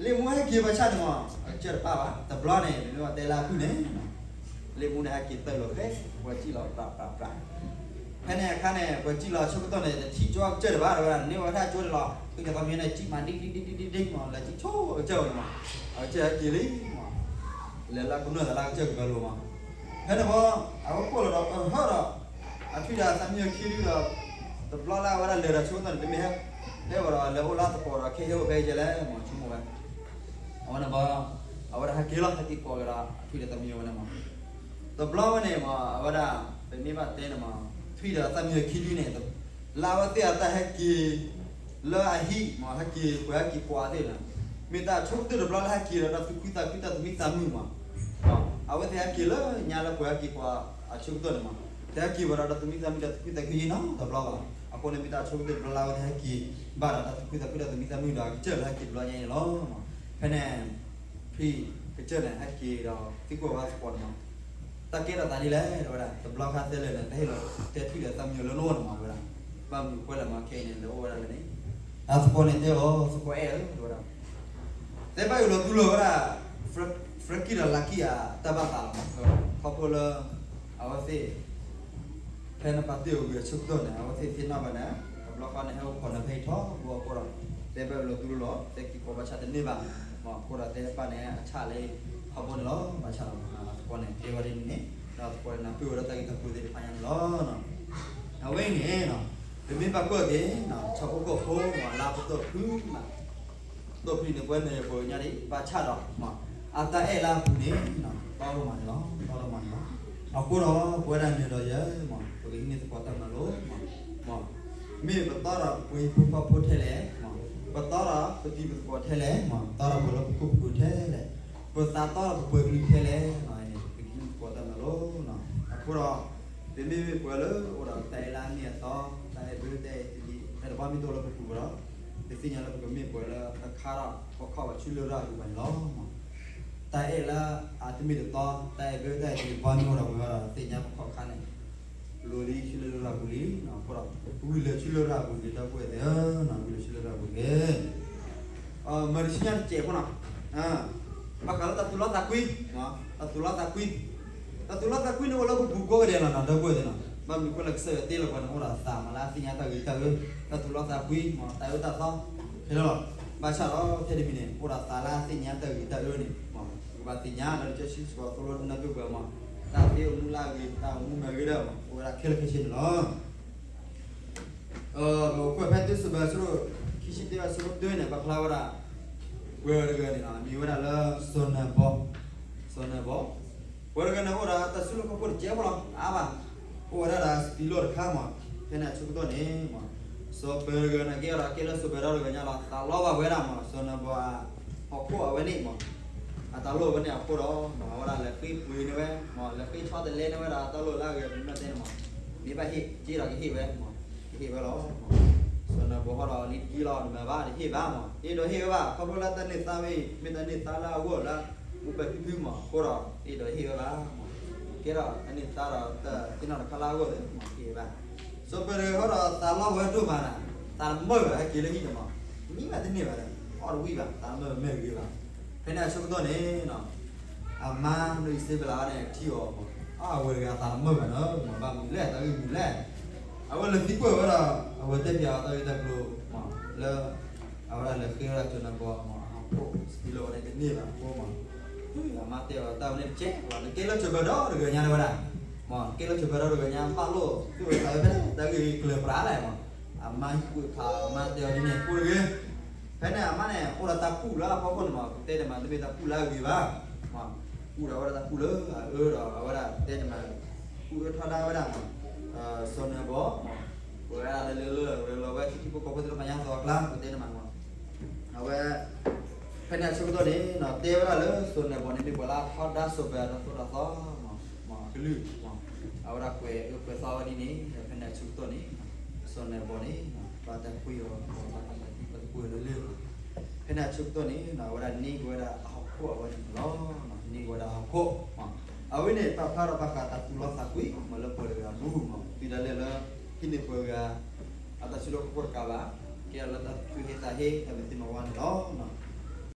လ့ၣ်မူဟဲက့ၤဘၣ်ဆၣ်န့ၣ်မး အကစၢၢ်တပၣ်ဘၣ်. တဘျီန့ၣ် မ့မ့ၢ်ဘၣ်တဲလၢအဖုၣ်န့ၣ် လ့ၣ်မူန့ၣ်ဟဲက့ၤတၢၢ်လီၤဃဲ, ပှၤစံၣ်လီၤပြးပြးပြး. ဖဲန့ၣ်အခါန့ၣ် ပှၤစံၣ်လီၤဆၢကတီၢ်န့ၣ် တထံၣ်ကၠီကစၢၢ်တဘၣ် တဲဝဲဒၣ်, န့ၢ်ဝဲတၢ်ကၠိန့ၣ်လီၤ. ထွံၣ်ဒီးသးမံန့ၣ် စံၣ်မးဒ်ဒ်ဒ်ဒ်ဒ်မး လဲၤစံၣ်ဆိကစၢၢ်န့ၣ်မး, အကစၢၢ်ဟဲက့ၤလံမး, လဲၤလၢကနၢၢ်သးလၢအကစၢၢ်ကဘၢလိာ်မး. ဖဲန့ၣ်မး အဝဲကိးလီၤဒီး အဟၢၣ်ဒီး အထွံၣ်ဒီးသးမံအခံဒုဒီး တဘျီလၢအဝဲဒၣ်လဲၤဒီးဆိကတီၢ်န့ၣ် တမ့ၢ်ဟဲ ဟဲဝဲဒီးလဲၤအိၣ်လၢသကိးဒီး ခဲအံၤဟဲအိၣ်ဖဲအံၤကဲလဲၣ်မး ဆိကမိၣ်ဝဲ. အဝဲန့ၣ်ဘၣ် အဝဲဒၣ်ဟဲက့ၤလီၤ ဟဲက့ၤကိးက့ၤဒီး ထွံၣ်ဒီးသးမံဝဲန့ၣ်မး. တဘျီဝဲန့ၣ်မး အဝဲဒၣ် ပမ့ၢ်ဘၣ်တဲန့ၣ်မး ထွံၣ်ဒီးသးမံအခံဒုန့ၣ် လၢအဝဲသ့ၣ်အတၢ်ဟဲက့ၤ လၢအဟံၣ်မး ဟဲက့ၤ ပှၤဟဲက့ၤကွၢ်သ့ၣ်န့ၣ် မ့ၢ်တၢ်ဆိကတၢၢ်တဘျီလၢဟဲက့ၤဒီးတၢ်သူၣ်ခုသးခု တၢ်သမံသးမုာ်မး. အဝဲသ့ၣ်ဟဲက့ၤလၢညါလၢပှၤဟဲက့ၤကွၢ်အဆၢကတီၢ်န့ၣ်မး တဟဲက့ၤဝဲဒီးတၢ်သမံသးမုာ် တၢ်သူၣ်ခုသးခုယံၤနီတဘျီဘၣ်. အဃိန့ၣ်မ့ၢ်တၢ်ဆိကတၢၢ်တဘျီလၢအဝဲသ့ၣ်ဟဲက့ၤဘၣ်ဒီးတၢ်သူၣ်ခုသးခု တၢ်သမံသးမုာ်ဒီးအကစၢၢ်လၢဟဲက့ၤတဘျီညါန့ၣ်လီၤ. ဖဲန့ၣ် ထွံၣ်ကစၢၢ်န့ၣ် ဟဲက့ၤဒီးသံကွၢ်ဝဲသကိးန့ၣ်မး တၢ်ကဲထီၣ်သးဒ်လဲၣ် တဲဝဲဒၣ် တဘျီခါသဲလဲၣ်န့ၣ် တဟ့ၣ်လီၤတဲထွံၣ်ဒီးသးမံလၢနအိၣ်န့ၣ်မး တဲဝဲဒၣ်. ဘၣ်မနုၤဃိလဲၣ်မး ခဲအံၤန့ၣ်လဲၤအိၣ်ဝဲဒၣ်လၢန့ၣ် အသကိးန့ၣ်တဲအီၤ သကိးအဲၣ်ဧၢ တဲဝဲဒၣ် တဲဘၣ်အၢၣ်လီၤတူၢ်လိာ်ဝဲဒၣ် Frankie ဒီး Lucky အတၢ်ဘၣ်သးလီၤမး ခီဖျိလၢ အဝဲသ့ၣ် ဖဲနပာ်တ့ၢ်အီၤဝံၤအဆၢကတီၢ်န့ၣ် အဝဲသ့ၣ်သ့ၣ်နီၣ်ဘၣ်န့ၣ် တဘျီဃီန့ၣ် ဟဲအိၣ်ခိးနၤဖဲအံၤထီဘိအဃိဒီး တဲဘၣ်အၢၣ်လီၤတူၢ်လိာ်လီၤ တဲက့ၤကိးဘၣ်ဆၣ်တန့ၢ်ဘၣ်. မး အဃိဒီးတဲဘၣ်န့ၣ် အဆၣ်လၢထီဘိန့ၣ်လီၤ. ဘၣ်ဆၣ်ဒီး အသကိးန့ၣ် တဲဝဲဒ်န့ၣ်န့ၣ် ဒီးအသကိးန့ၣ် နၢ်ပၢၢ်ဝဲဒၣ်တၢ်ဂ့ၢ်တၢ်ကျိၤသ့ၣ်တဖၣ်ညါန့ၣ်လီၤ. အဝဲအံၤန့ၣ် ပမ့ၢ်ဘၣ်ကွၢ်က့ၤ ဆၣ်ဖိကီၢ်ဖိ မး လၢပတီၢ်ဖုမး တီၢ်ဖုန့ၣ် ပဝဲနၢၤယပှၤကညီဒံး ဘၣ်ဆၣ်ဒီး အတၢ်အဲၣ်လၢအပူၤန့ၣ် တီဒိၣ်မးန့ၣ်လီၤ တီဒိၣ်မးန့ၣ်လီၤ. အဃိဒီး ပဝဲဒၣ်နၢၤဒီးယၤ မး ပကဟံးန့ၢ်သကိးတၢ်မၤလိ မး မး မ့ၢ်ပတီဒီးပှၤဟံၣ်ဖိဃီဖိထဲလဲၣ် မး ပတီဒီးပတံၤပသကိးထဲလဲၣ် မး ပတီဒီးပှၤလၢပခိၣ်ပဃၢၤထဲလဲၣ် ပသးတီဒီးပပှၤကလုာ်ထဲလဲၣ် မး ပကဟံးန့ၢ်သကိးတၢ်မၤလိ အဃိဒီး ပမ့မ့ၢ်ပှၤလၢအိၣ်ဒီးတၢ်အဲၣ်လၢအမ့ၢ်အတီ တၢ်အဲၣ်ဘၢတၢ်အဲၣ်တဂ့ၤ တၢ်တဘီမ့ၢ်တအိၣ်လၢပပူၤဒီး ပသ့ၣ်ညါလၢပကမ့ၢ်ပှၤလၢအခါထီၣ်ခီၣ်ခီၣ်ဘၣ်ဆူလရာ်ပူၤဘၣ်န့ၣ်လီၤ. တၢ်အဲၣ်လၢအတမ့ၢ်တတီ တၢ်အဲၣ်ဘၢတၢ်အဲၣ်တဂ့ၤတဘီမ့ၢ်အိၣ်ဒီးပှၤဒီး သ့ၣ်ညါပခီၣ်ခါန့ၣ် လိၤလံဆူလရာ်ပူၤလံ အဃိဒီး ဝံၤလဲၤဆူလရာ်ပူၤတဂ့ၤ ဒီပုၢ်ဝဲၢ်သ့ၣ်ဧၢ ဝံၤလဲၤဆူလရာ်ပူၤတဂ့ၤ မၤတဆူညါတစဲးဖိနီၤ ဘၣ်ဃးလၢတၢ်သူၣ်လီသးကွံ တၢ်သူၣ်လီသးကွံ တၢ်သူၣ်လီသးကွံန့ၣ်အိၣ်လၢပပူၤကိးဂၤဒဲးလီၤနီၤ ဒီပုၢ်ဝဲၢ်သ့ၣ်နီၤ ဘၣ်မနုၤအဃိလၢကစၢ်ယွၤတ့လီၤပှၤန့ၣ်အိၣ်ဒီးသးမးလၢအသ့ၣ်ညါတၢ်ဂ့ၤတၢ်အၢ တၢ်သူၣ်လီသးကွံ မး တၢ်အၢတၢ်သီ ခဲလၢာ်လီၤ. ဘၣ်ဆၣ်ဒီးထဲတမံၤန့ၣ် အိၣ်ဒီးသးလၢအသ့ၣ်ညါတၢ်ဂ့ၤတၢ်အၢန့ၣ် ပကဘၣ်သ့ၣ်ညါလၢကစၢ်ယ့ၣ်ၡူးခရံာ်သိၣ်လိနဲၣ်ပှၤမး တၢ်သ့အိၣ်မူလၢအဂ့ၤ တၢ်အိၣ်မူမ့ၢ်အဂ့ၤဒီး အိၣ်ဝဲဒၣ်ခဲလၢာ်ခဲဆ့န့ၣ်လီၤ. ပကွၢ်ဖဲတၢ်စံးဘၣ်အဆၢဒိၣ် ခံဆံတၢ အဆၢဖိတၢန့ၣ် ပာ်ဖျါဝဲဒၣ် ပှၤတဂၤန့ၣ်လီၤ အမံၤဝဲဒၣ်လၢ စီၤနၢၤဘီ စီၤနၢၤဘီ ပှၤတဂၤန့ၣ်အိၣ်ဒီးတၢ်စုလီၢ်ခီၣ်ခိၣ်တစဲးဖိလီၤ အါဘၣ် အိၣ်ဝဲဒၣ်ဒီးစပံးလီၢ်တခါမး ဖဲန့ၣ်အဆၢကတီၢ်န့ၣ် စီၤပၢၤတဂၤန့ၣ်ကဲဒီးကဲလၢစီၤပၢၤဒီတဂၤညါလီၤ သးလီဘၣ်ဝဲဒၣ်မး စီၤနၢၤဘီ ဟီၣ်ခိၣ်အဝဲန့ၣ်မး အတၢ်လိၣ်ဝဲန့ၣ်အဃိဒီး မး အဝဲဒၣ်လဲၤဃ့ပှ့ၤန့ၢ်ဝဲ မး လဲၤဃ့ဆီတလဲန့ၢ်ဝဲဒၣ်တၢ်လိၣ်လၢအဂ့ၤမးတဲန့ၣ်မး မ့ၢ်ဘၣ်ဟ့ၣ်က့ဒီးကဟ့ၣ်ဝဲ ကဟ့ၣ်ဝဲလီၤ. စီၤနၢၤဘီဟီဒီးလံတကံလီၤ နမၤဘၣ်တဟ့ၣ်ဘၣ်မး တဟ့ၣ်ဒီးဟ့ၣ်ဝဲဘၣ် ခီဖျိလၢတၢ်န့ၢ်သါဝဲအံၤ မ့ၢ်တၢ်န့ၢ်သါလၢအဂီၢ်လၢ ပူၤပဲာ်ဖုဖုမး အဃိဒီးတဟ့ၣ်ဒီးဟ့ၣ်ဝဲဘၣ်မး ကဲဒီးတၢ်န့ၢ်သါဒီးတၢ်သ့ၣ်နီၣ်တခါလၢအဂီၢ်သ့ၣ်မး တဟ့ၣ်ဝဲဘၣ်. စီၤပၢၤတဂၤဟီဒီးသးလီဝဲဒိၣ်မးနၤ သးတမုာ်ဘၣ် ဟဲက့ၤလၢဟံၣ်န့ၣ်မး နံၣ်ဘၣ်တန့ၢ်ဘၣ်ဒီး အီၣ်တဝံၣ်ဘၣ် သးတမုာ်ဘၣ် မ့ၢ်တဂ့ၤဘၣ်. ဖဲန့ၣ်အဆၢကတီၢ်န့ၣ် အမါလၢအံၤစ့ပလးန့ၣ် ထံၣ်အီၤမး အဝဲတဂၤသးတမုာ်ဘၣ်နီၤ မး ဘၣ်မနုၤလဲၣ် တၢ်ဂ့ၢ်မနုၤလဲၣ် အဝဲလဲၤသံကွၢ်ဝဲဒီး အဝဲတဲပၠးအီၤတၢ်ဂ့ၢ်တၢ်ကျိၤမး လၢ အဝဲဒၣ်လဲၤဃ့ဝဲဒၣ်စီၤနၢၤဘီမး အဟီၣ်ခိၣ်စပံးလီၢ်ဝဲန့ၣ်တန့ၢ်ဘၣ်အဃိမး အမါတဲအီၤတၢ်ဝဲန့ၣ်တကဲး နကဲလၢစီၤပၢၤဒီတဂၤညါတဲဝဲဒၣ် မး နကဲလၢစီၤပၢၤဒီတဂၤညါ ဘၣ်လိၣ်သူၣ်ဝဲသးဝဲဖဲန့ၣ် တၢ်ဂ့ၢ်ကျၢၤပြးလဲၣ်မး အမါဟံၣ်ကွံာ်ဖး အမါတဲအီၤဒ်န့ၣ် ကိးတဂ့ၤ ဖဲန့ၣ်အမါန့ၣ် အိၣ်ဒီးတၢ်ကူၣ်လၢအဖီခိၣ်န့ၣ်မး ပတဲတမး တမ့ၢ်တၢ်ကူၣ်လၢအဂ့ၤဘၣ် မး ကူၣ်ဒီးဝဲဒၣ်တၢ်ကူၣ်လၢအအၢဒီး အဝဲဒၣ်တဲတမး ကူၣ်အၢထီဒါဝဲဒၣ်မး စီၤနၢၤဘီ မး ပဝဲဒၣ်လၢလၢလၢ ဝဲလီၤဝဲဆူထံဖိကီၢ်ဖိသ့ၣ်တဖၣ်ညါသီအကျါ ပတဲတမးမး အဝဲ ဖဲ ဖဲန့ၣ်အဆၢကတီၢ်န့ၣ် တဲဝဲဒၣ်လၢစီၤနၢၤဘီန့ၣ် မ့ၢ်ပှၤလၢအထီဒါစီၤပၤတၢ်သိၣ်တၢ်သီ မ့ၢ်အကလုၢ်, အဝဲဒၣ်ကွဲးအၢကွဲးသီဝဲဒ်န့ၣ် ဖဲန့ၣ်အဆၢကတီၢ်န့ၣ် စီၤနၢၤဘီန့ၣ် ဘၣ်တၢ်ကွံအီၤ ဘၣ်တၢ်ကွံအီၤလၢလၢ ဖဲန့ၣ်အဆၢကတီၢ်န့ၣ် အဝဲဒၣ်န့ၢ်က့ၤဝဲဒၣ်အဟီၣ်ခိၣ်အဝဲန့ၣ်လီၤ. န့ၢ်က့ၤဝဲဒၣ်အဟီၣ်ခိၣ်, အဝဲန့ၣ်ပာ်ဖျါထီၣ်ဘၣ်ဃးတၢ်သူၣ်လီသးကွံ မ့ၢ်လၢပှၤတဂၤအပူၤ, မ့ၢ်တုၤဒၣ်လဲာ်လၢ ဟံးန့ၢ်ပှၤဂၤ အတၢ်စုလီၢ်ခီၣ်ခိၣ်တကးဘၣ်, ကဲထီၣ်လၢတၢ်သူၣ်ဟ့သးဟ့ တၢ်မ့ၢ်သ့မ့ၢ်ဝါန့ၣ်လီၤ.